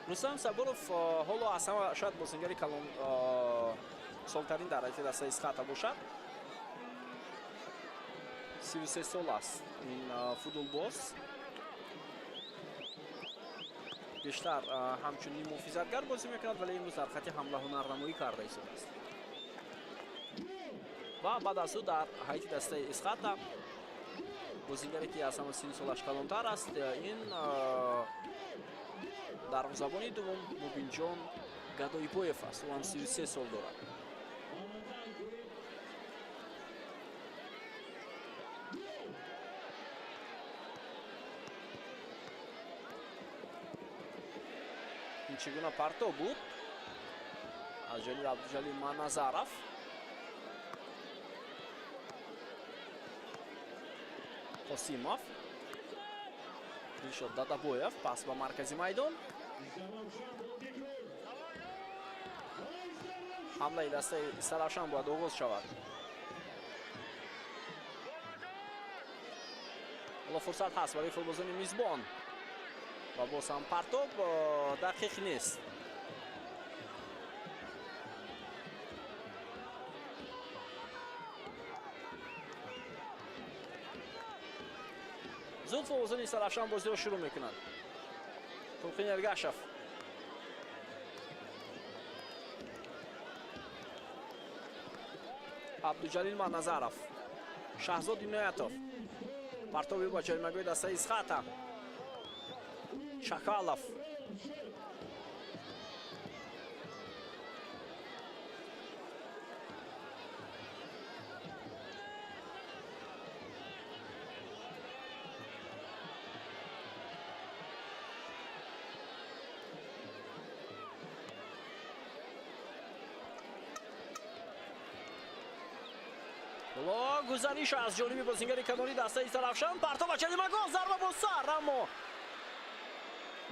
Рустам Сабуров ҳоло аз ҳама шояд бозингари калон солтарин дар ҳайати дастаи Исхата бошад. 33 сол аст ин футболбоз. Бештар ҳамчун ниммуҳофизатгар бозӣ мекунад, вале имрӯз дар хати ҳамла ҳунарнамоӣ карда истодааст. Ва баъд аз ӯ дар ҳайати дастаи Исхата бозингаре ки аз ҳама синни солаш калонтар аст, ин дарвозабони дуввум Мубинҷон Гадоибоев аст. Ӯ ҳам 33 сол дорад. Ин чӣ гуна партов буд аз ҷониби Абдуҷалил Манназаров. Қосимов, Дилшод Дадабоев, пас ба маркази майдон. Ҳамлаи дастаи Истаравшан бояд оғоз шавад. Ҳоло фурсат ҳаст барои футболбозони мизбон ва боз ҳам партоб дақиқ нест. Зуд футболбозони Истаравшан бозиро шурӯъ мекунанд. Тулқин Эргашев. Абдуҷалил Манназаров, Шаҳзод Иноятов. Партоби ба ҷаримагоҳи дастаи Исхата. Чакалов. Гузариш аз ҷониби бозингари канори дастаи Истаравшан. Партов ба ҷаримагоҳ, зарба бо сар, аммо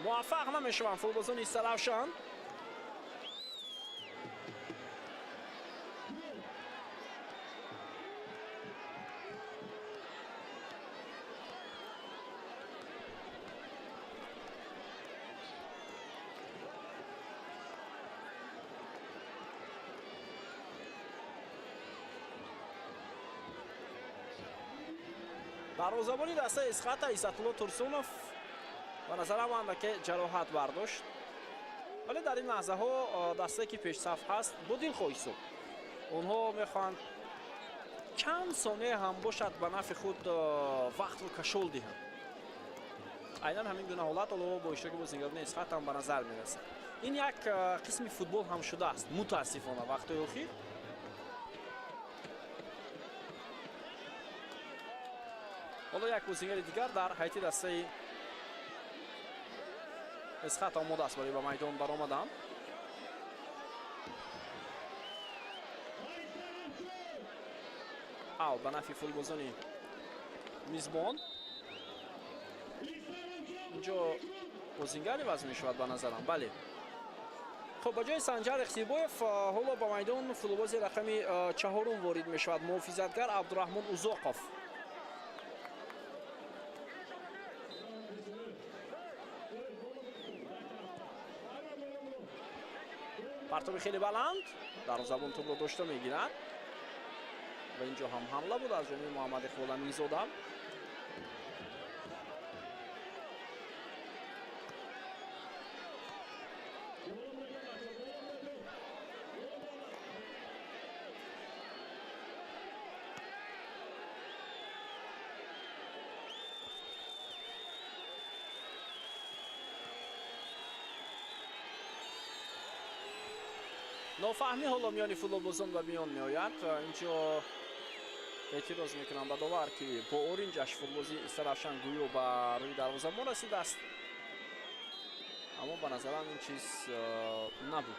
муваффақ намешаванд футболбозони Истаравшан. Дарвозабони дастаи Исхата Исатулло Турсунов ба назарам андаке ҷароҳат бардошт, вале дар ин лаҳзаҳо дастае ки пешсаф ҳаст бо дилхоҳ ҳисоб. Онҳо мехоҳанд чанд сония ҳам бошад ба нафъи худ вақтро кашол диҳанд. Айнан ҳамин гуна ҳолат ҳоло бо иштироки бозингарони Исхата ҳам ба назар мерасад. Ин як қисми футбол ҳам шудааст мутаассифона вақтҳои охир. Ҳоло як бозингари дигар дар ҳайати дастаи Исхата омода аст барои ба майдон баромадан. Аут ба нафъи футболбозони мизбон. Инҷо бозингар иваз мешавад ба назарам. Бале. Хуб, ба ҷои Санҷар Ихсибоев ҳоло ба майдон футболбози рақами чаҳорум ворид мешавад, муҳофизатгар Абдураҳмон Узоқов. Партоби хеле баланд, дарвозабон тӯбро дошта мегирад ва инҷо ҳам ҳамла буд аз ҷониби Муҳаммад Иқбол Аминзода. Нофаҳмӣ ҳоло миёни футболбозон ба миён меояд. Инҷо эътироз мекунам ба довар, ки бо оринҷаш футболбози Истаравшан гӯё ба рӯи дарвозабон расидааст, Аммо ба назарам ин чиз набуд.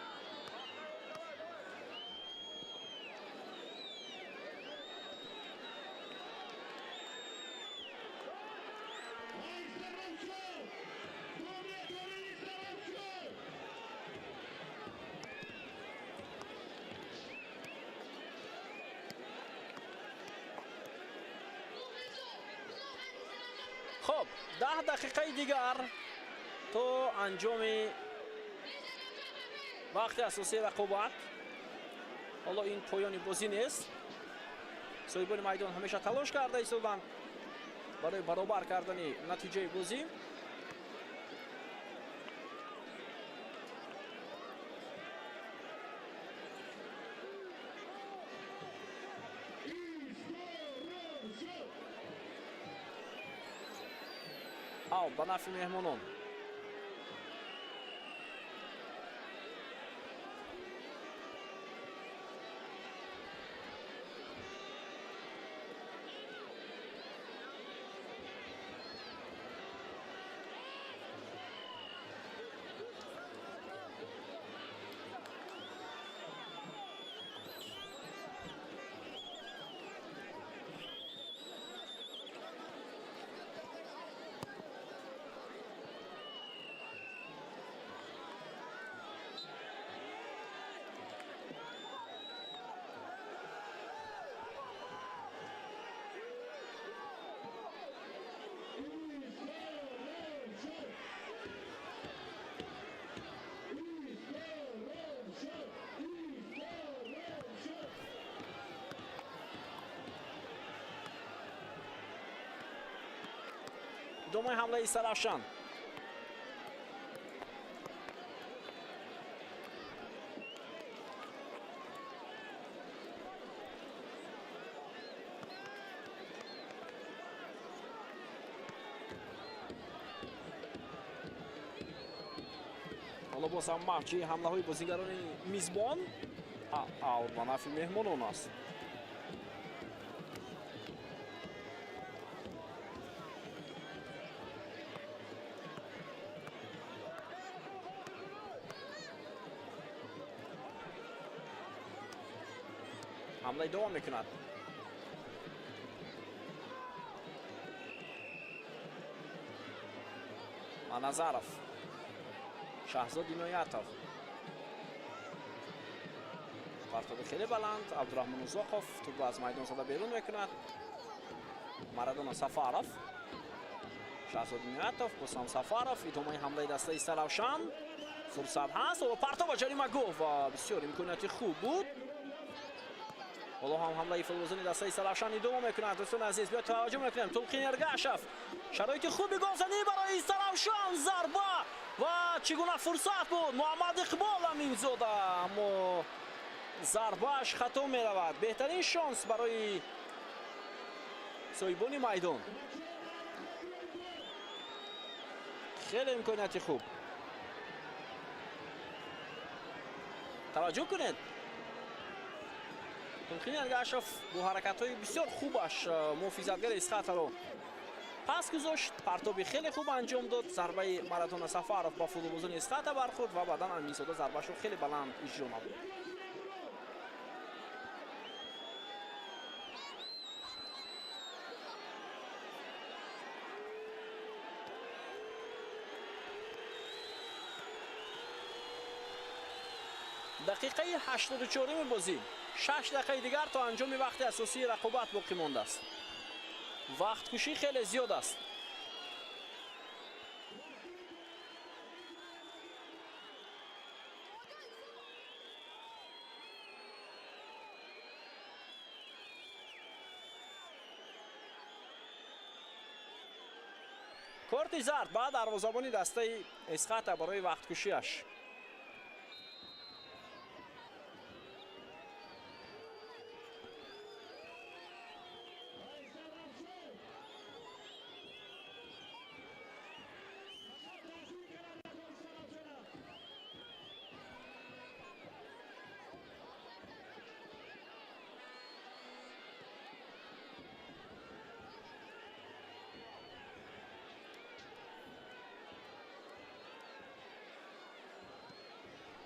Хоб, 10 дақиқаи дигар то анҷоми вақти асосии рақобат. Ҳоло ин поёни бозӣ нест. Соҳибони майдон ҳамеша талош карда истоданд барои баробар кардани натиҷаи бозӣ. Аут ба нафъи меҳмонон. Идомаи ҳамлаи Сарафшан. Ҳоло боз ҳам мавҷи ҳамлаҳои бозигарони мизбон аут ба нафъи меҳмонон аст. Ҳамла идома мекунад. Маназаров, Шаҳзод Иноятов. Партоби хеле баланд. Абдурахмон Узоқов тӯбро аз майдон зада берун мекунад. Марадона Сафаров, Шаҳзод Иноятов, боз ҳам Сафаров. Идомаи ҳамлаи дастаи Сарафшан. Фурсат ҳаст. Партоб ба ҷаримагоҳ ва бисёр имконияти хуб буд. Ҳоло ҳам ҳамлаи футболбозони дастаи Сарафшан идома мекунад. Дӯстони азиз, биё таваҷҷӯҳ мекунем. Тулқин Эргашев, шароити хуби голзанӣ барои Сарафшан, зарба ва чӣ гуна фурсат буд. Муҳаммад Иқбол Аминзода, аммо зарбааш хато меравад. Беҳтарин шонс барои соҳибони майдон. Хеле имконияти хуб. Таваҷҷӯҳ кунед. Тулқин Эргашев бо ҳаракатҳои бисёр хубаш муҳофизатгари Исхатаро пас гузошт. Партоби хеле хуб анҷом дод. Зарбаи Марадона Сафаров ба футболбозони Исхата бархӯрд ва баъдан Аминзода зарбаашро хеле баланд иҷро намуд. Дақиқаи 84-уми бозӣ. 6 дақиқаи дигар то анҷоми вақти асосии рақобат боқӣ мондааст. Вақткушӣ хеле зиёд аст. Корти зард ба дарвозабони дастаи Исхата барои вақткушиаш.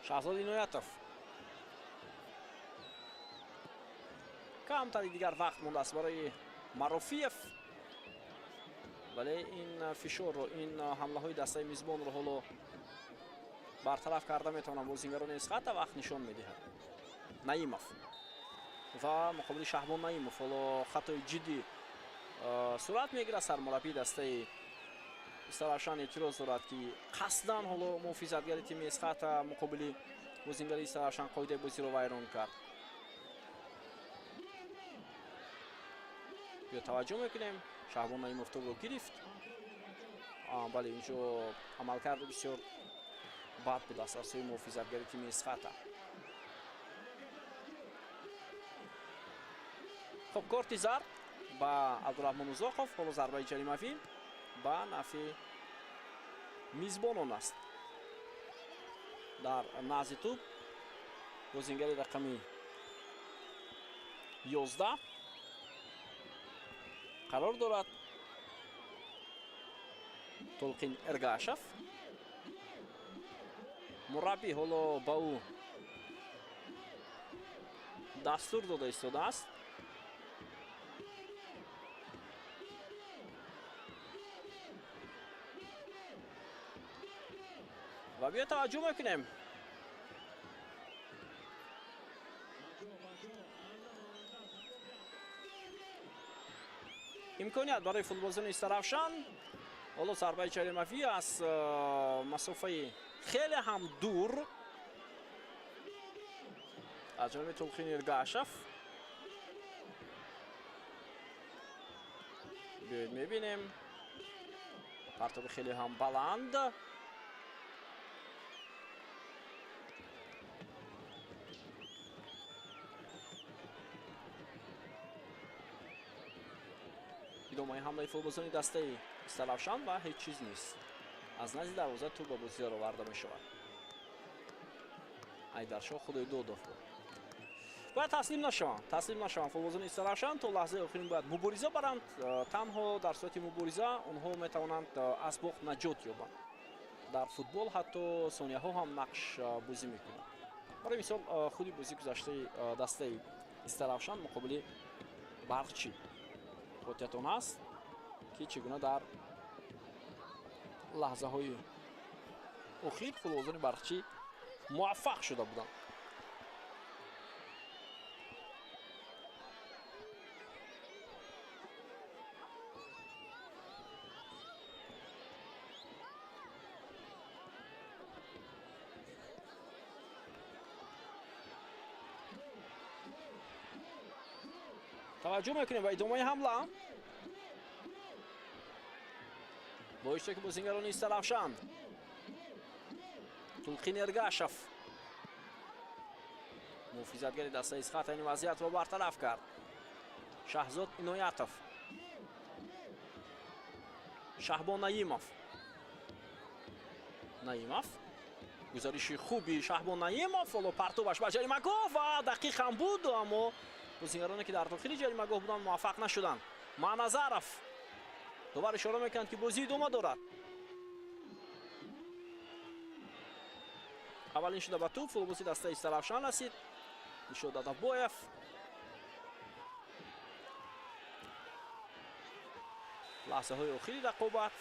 Шаҳзод Иноятов. Камтари дигар вақт мондааст барои Марофиев, вале ин фишорро, ин ҳамлаҳои дастаи мизбонро ҳоло бартараф карда метавонанд бозингарони Эсхата, вақт нишон медиҳад. Наимов ва муқобили Шаҳбон Наимов ҳоло хатои ҷиддӣ сурат мегирад. Сармураббии дастаи Истаравшан эътироз дорад, ки қасдан ҳоло муҳофизатгари тими Эсхата муқобили бозингари Истаравшан қоидаи бозиро вайрон кард. Биё таваҷҷӯҳ мекунем. Шаҳбон Наимов тӯбро гирифт, бале, инҷо амалкарди бисёр бад будааст аз сӯи муҳофизатгари тими Эсхата. Хуб, корти зард ба Абдураҳмон Узоқов. Ҳоло зарбаи ҷаримавӣ ба нафъи мизбонон аст. Дар назди тӯб бозингари рақами 11 қарор дорад, Толқин Эргашев. Мураббӣ ҳоло ба ӯ дастур дода истодааст. Ва биё таваҷҷӯҳ мекунем. Имконият барои футболзони Истаравшан. Ҳоло зарбаи ҷаримавӣ аз масофаи хеле ҳам дур аз ҷониби Толқин Эргашев. Биёед мебинем. Партоби хеле ҳам баланд. Идомаи ҳамлаи футболзони дастаи Истаравшан ва ҳеҷ чиз нест. Аз назди дарвоза тӯб ба бозӣ дароварда мешавад. Айдаршоҳ Худойдодов буд. Бояд таслим нашаванд. Таслим нашаванд футболзони Истаравшан, то лаҳзаи охирин бояд мубориза баранд. Танҳо дар сурати мубориза онҳо метавонанд аз бохт наҷот ёбанд. Дар футбол ҳатто сонияҳо ҳам нақш бозӣ мекунанд. Барои мисол, худи бозӣ гузаштаи дастаи Истаравшан муқобили Барқчӣ. Хотиратон ҳаст, ки чӣ гуна дар лаҳзаҳои охир футболзони Барқчӣ муваффақ шуда буданд. Таваҷҷӯҳ мекунем ба идомаи ҳамла бо иштироки бозингарони Истаравшан. Тулқин Эргашев, муҳофизатгари дастаи Эсхата, ин вазъиятро бартараф кард. Шаҳзод Иноятов, Шаҳбон Наимов. Наимов, гузариши хуби Шаҳбон Наимов, ҳоло партобаш ба ҷаримагоҳ ва дақиқ ҳам буд, аммо бозингароне ки дар дохили ҷаримагоҳ буданд муваффақ нашуданд. Маназаров, довар ишора мекунад, ки бозӣ идома дорад. Аввалин шуда ба тӯб футболбози дастаи Истаравшан расид. Дилшод Дадабоев. Лаҳзаҳои охири рақобат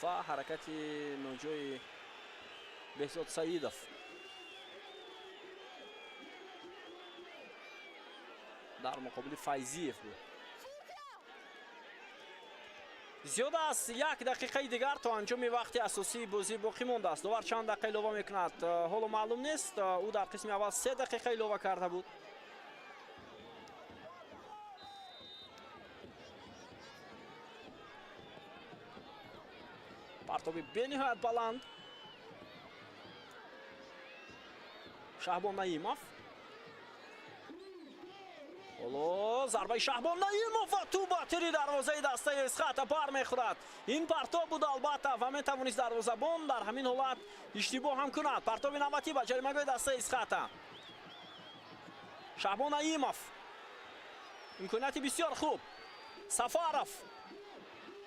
ва ҳаракати ноҷои Беҳзод Саидов. Дар муқобили Файзиев буд. Зиёда аз як дақиқаи дигар то анҷоми вақти асосии бозӣ боқӣ мондааст. Довар чанд дақиқа илова мекунад, ҳоло маълум нест. Ӯ дар қисми аввал 3 дақиқа илова карда буд. Партоби бениҳоят баланд. Шаҳбон Наимов. Ҳоло зарбаи Шаҳбон Наимов ва тӯб ба тири дарвозаи дастаи Эсхата бармехӯрад. Ин партоб буд албатта ва метавонист дарвозабон дар ҳамин ҳолат иштибоҳ ҳам кунад. Партоби навбатӣ ба ҷаримагоҳи дастаи Эсхата. Шаҳбон Наимов. Имконияти бисёр хуб. Сафаров.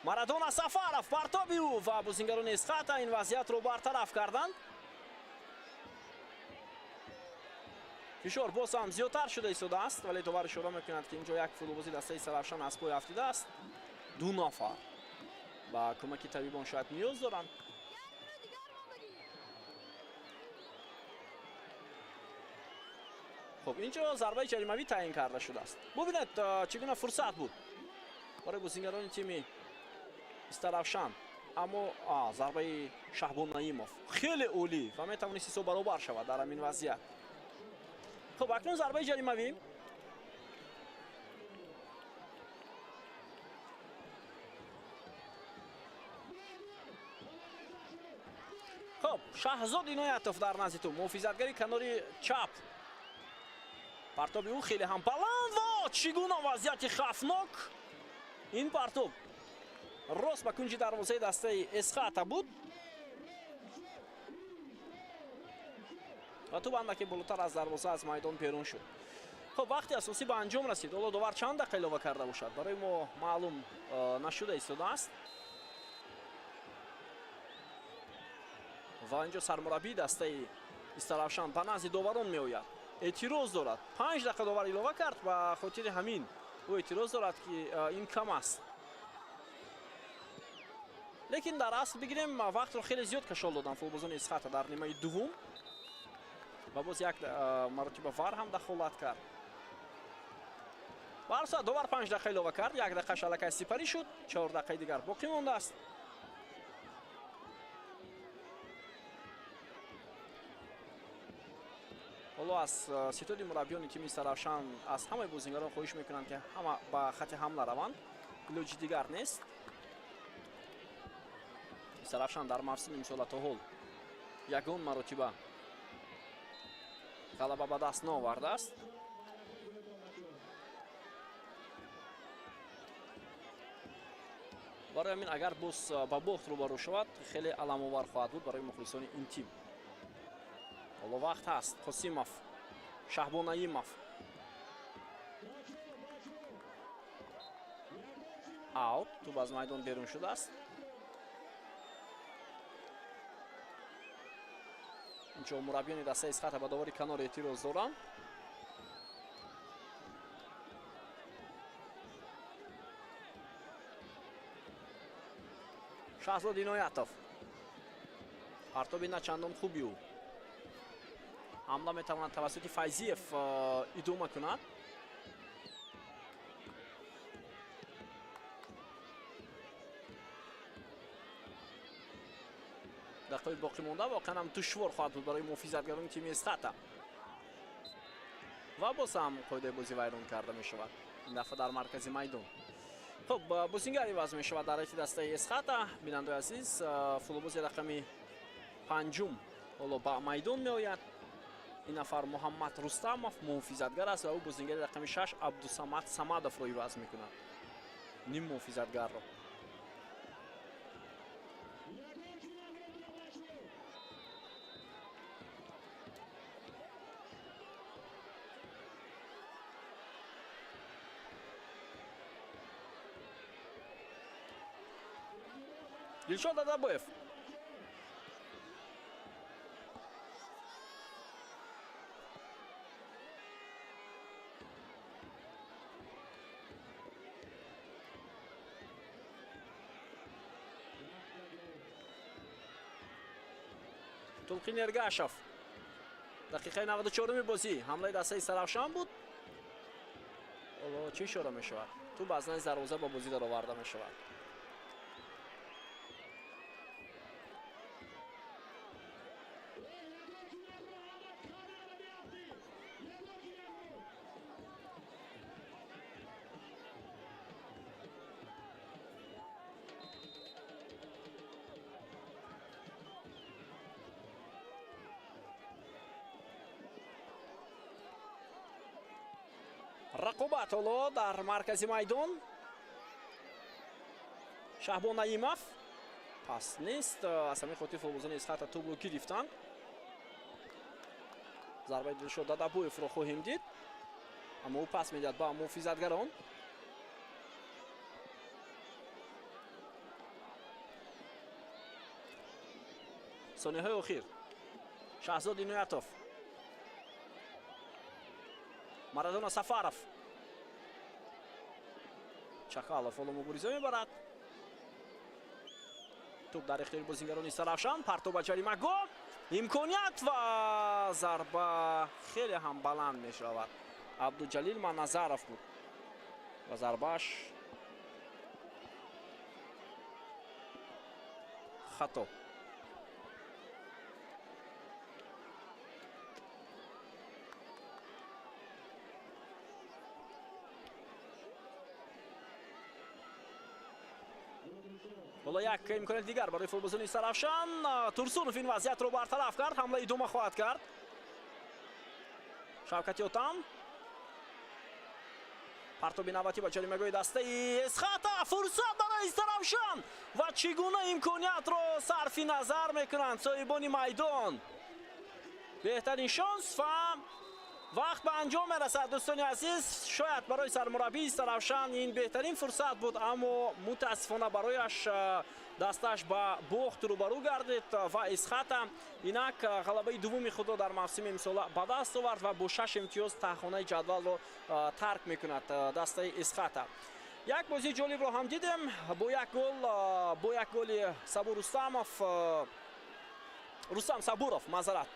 Марадона Сафаров, партоби ӯ ва бозингарони Эсхата ин вазъиятро бартараф карданд. Фишор боз ҳам зиёдтар шуда истодааст, вале довар ишора мекунад, ки инҷо як футболбози дастаи Истаравшан аз пой афтидааст. Ду нафар ба кӯмаки табибон шояд ниёз доранд. Хуб, инҷо зарбаи ҷаримавӣ таъин карда шудааст. Бубинед, чӣ гуна фурсат буд барои бозингарони тими Истаравшан, аммо зарбаи Шаҳбон Наимов хеле олӣ ва метавонист ҳисоб баробар шавад дар ҳамин вазъият. Хуб, акнун зарбаи ҷаримавӣ. Хуб, Шаҳзод Иноятов дар назди ту, муҳофизатгари канори чап. Партоби ӯ хеле ҳам баланд ва чӣ гуна вазъияти хавфнок. Ин партоб рост ба кунҷи дарвозаи дастаи Эсхата буд ва тӯб андаке болотар аз дарвоза аз майдон берун шуд. Хуб, вақти асосӣ ба анҷом расид. Ҳоло довар чанд дақиқа илова карда бошад, барои мо маълум нашуда истодааст. Ва инҷо сармураббии дастаи Истаравшан ба назди доварон меояд, эътироз дорад. 5 дақиқа довар илова кард, ба хотири ҳамин ӯ эътироз дорад, ки ин кам аст. Лекин дар асл бигирем, вақтро хеле зиёд кашол доданд футболбозони Эсхата дар нимаи дуввум ва боз як маротиба вар ҳам дахолат кард. Ба ҳар сурат довар 5 дақиқа илова кард, 1 дақиқаш аллакай сипарӣ шуд, 4 дақиқаи дигар боқӣ мондааст. Ҳоло аз ситоди мураббиёни тими Истаравшан аз ҳамаи бозингарон хоҳиш мекунанд, ки ҳама ба хати ҳамла раванд, илоҷи дигар нест. Истаравшан дар мавсими имсола то ҳол ягон маротиба ғалаба ба даст наовардааст. Барои ҳамин агар боз ба бохт рӯбарӯ шавад, хеле аламовар хоҳад буд барои мухлисони ин тим. Ҳоло вақт ҳаст. Қосимов, Шаҳбон Наимов. Аут, тӯб аз майдон берун шудааст. Инҷо мураббиёни дастаи Эсхата ба довари канор эътироз доранд. Шаҳзод Иноятов. Партоби начандон хуби ӯ. Ҳамла метавонад тавассути Файзиев идома кунад. Дақиқаи боқӣ монда воқеан ҳам душвор хоҳад буд барои муҳофизатгарони тими Эсхата. Ва боз ҳам қоидаи бозӣ вайрон карда мешавад, ин дафъа дар маркази майдон. Хуб, бозингар иваз мешавад дар ҳайати дастаи Эсхата. Бинандаи азиз, футболбози рақами 5 ҳоло ба майдон меояд. Ин нафар Муҳаммад Рустамов муҳофизатгар аст ва ӯ бозингари рақами 6 Абдусамад Самадовро иваз мекунад, ним муҳофизатгарро. Дилшод Дадабоев. Тулқин Эргашев. Дақиқаи 94-уми бозӣ ҳамлаи дастаи Истаравшан буд. Ҳоло чӣ ишора мешавад? Тӯб аз назди дарвоза ба бозӣ дароварда мешавад. Рақобат ҳоло дар маркази майдон. Шаҳбон Наимов пас нест, аз ҳамин хотир футболбозони Эсхата тӯбро гирифтанд. Зарбаи Дилшод Дадабоевро хоҳем дид, аммо ӯ пас медиҳад ба муҳофизатгарон. Сонияҳои охир. Шаҳзод Иноятов. Марадона Сафаров. Чақалов ҳоло мубориза мебарад. Тӯп дар ихтиёри бозингарони Истаравшан. Партов ба ҷаримагоҳ. Имконият ва зарба хеле ҳам баланд мешавад. Абдуҷалил Маназаров буд ва зарбааш хато. Ҳоло як имконияти дигар барои футболбозони Истаравшан. Турсунов ин вазъиятро бартараф кард, ҳамла идома хоҳад кард. Шавкати Отам. Партоби навбатӣ ба ҷаримагоҳи дастаи Эсхата. Фурсат барои Истаравшан ва чӣ гуна имкониятро сарфи назар мекунанд соҳибони майдон. Беҳтарин шонс ва вақт ба анҷом мерасад, дӯстони азиз. Шояд барои сармураббии Истаравшан ин беҳтарин фурсат буд, аммо мутаассифона барояш дасташ ба бохт рӯбарӯ гардид ва Эсхата инак ғалабаи дуввуми худро дар мавсими имсола ба даст овард ва бо 6 имтиёз таҳхонаи ҷадвалро тарк мекунад дастаи Эсхата. Як бозии ҷолибро ҳам дидем бо як гол, бо як голи Сабур Рустамов, Рустам Сабуров, маъзарат,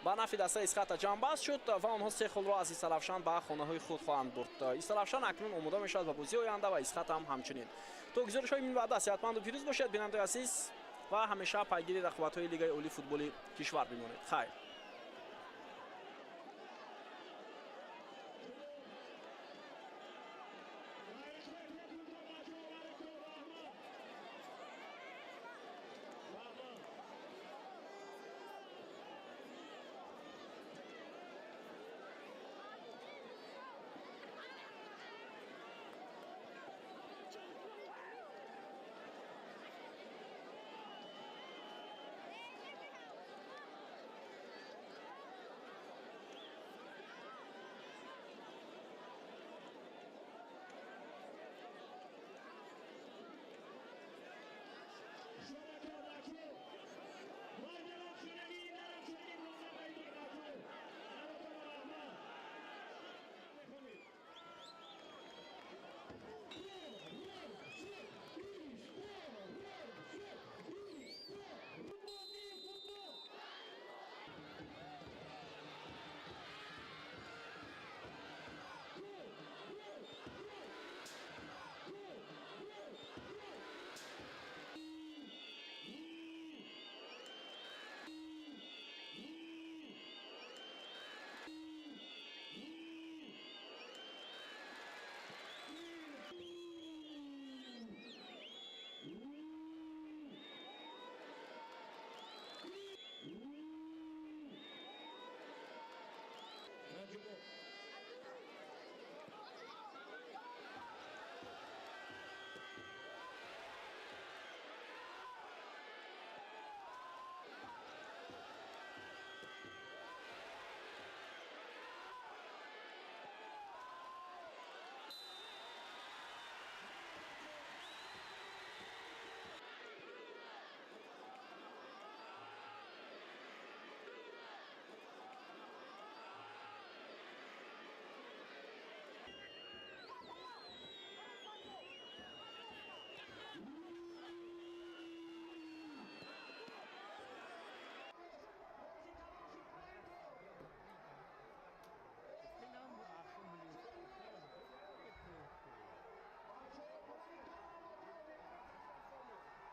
ба нафи дастаи Эсхата ҷамъбаст шуд ва онҳо 3 холро аз Истаравшан ба хонаҳои худ хоҳанд бурд. Истаравшан акнун омода мешавад ба бозии оянда ва Эсхата ҳам ҳамчунин. То гузоришҳои минбаъда сеҳатманду пирӯз бошед, бинандаи азиз, ва ҳамеша пайгири рақобатҳои Лигаи олии футболи кишвар бимонед. Хайр.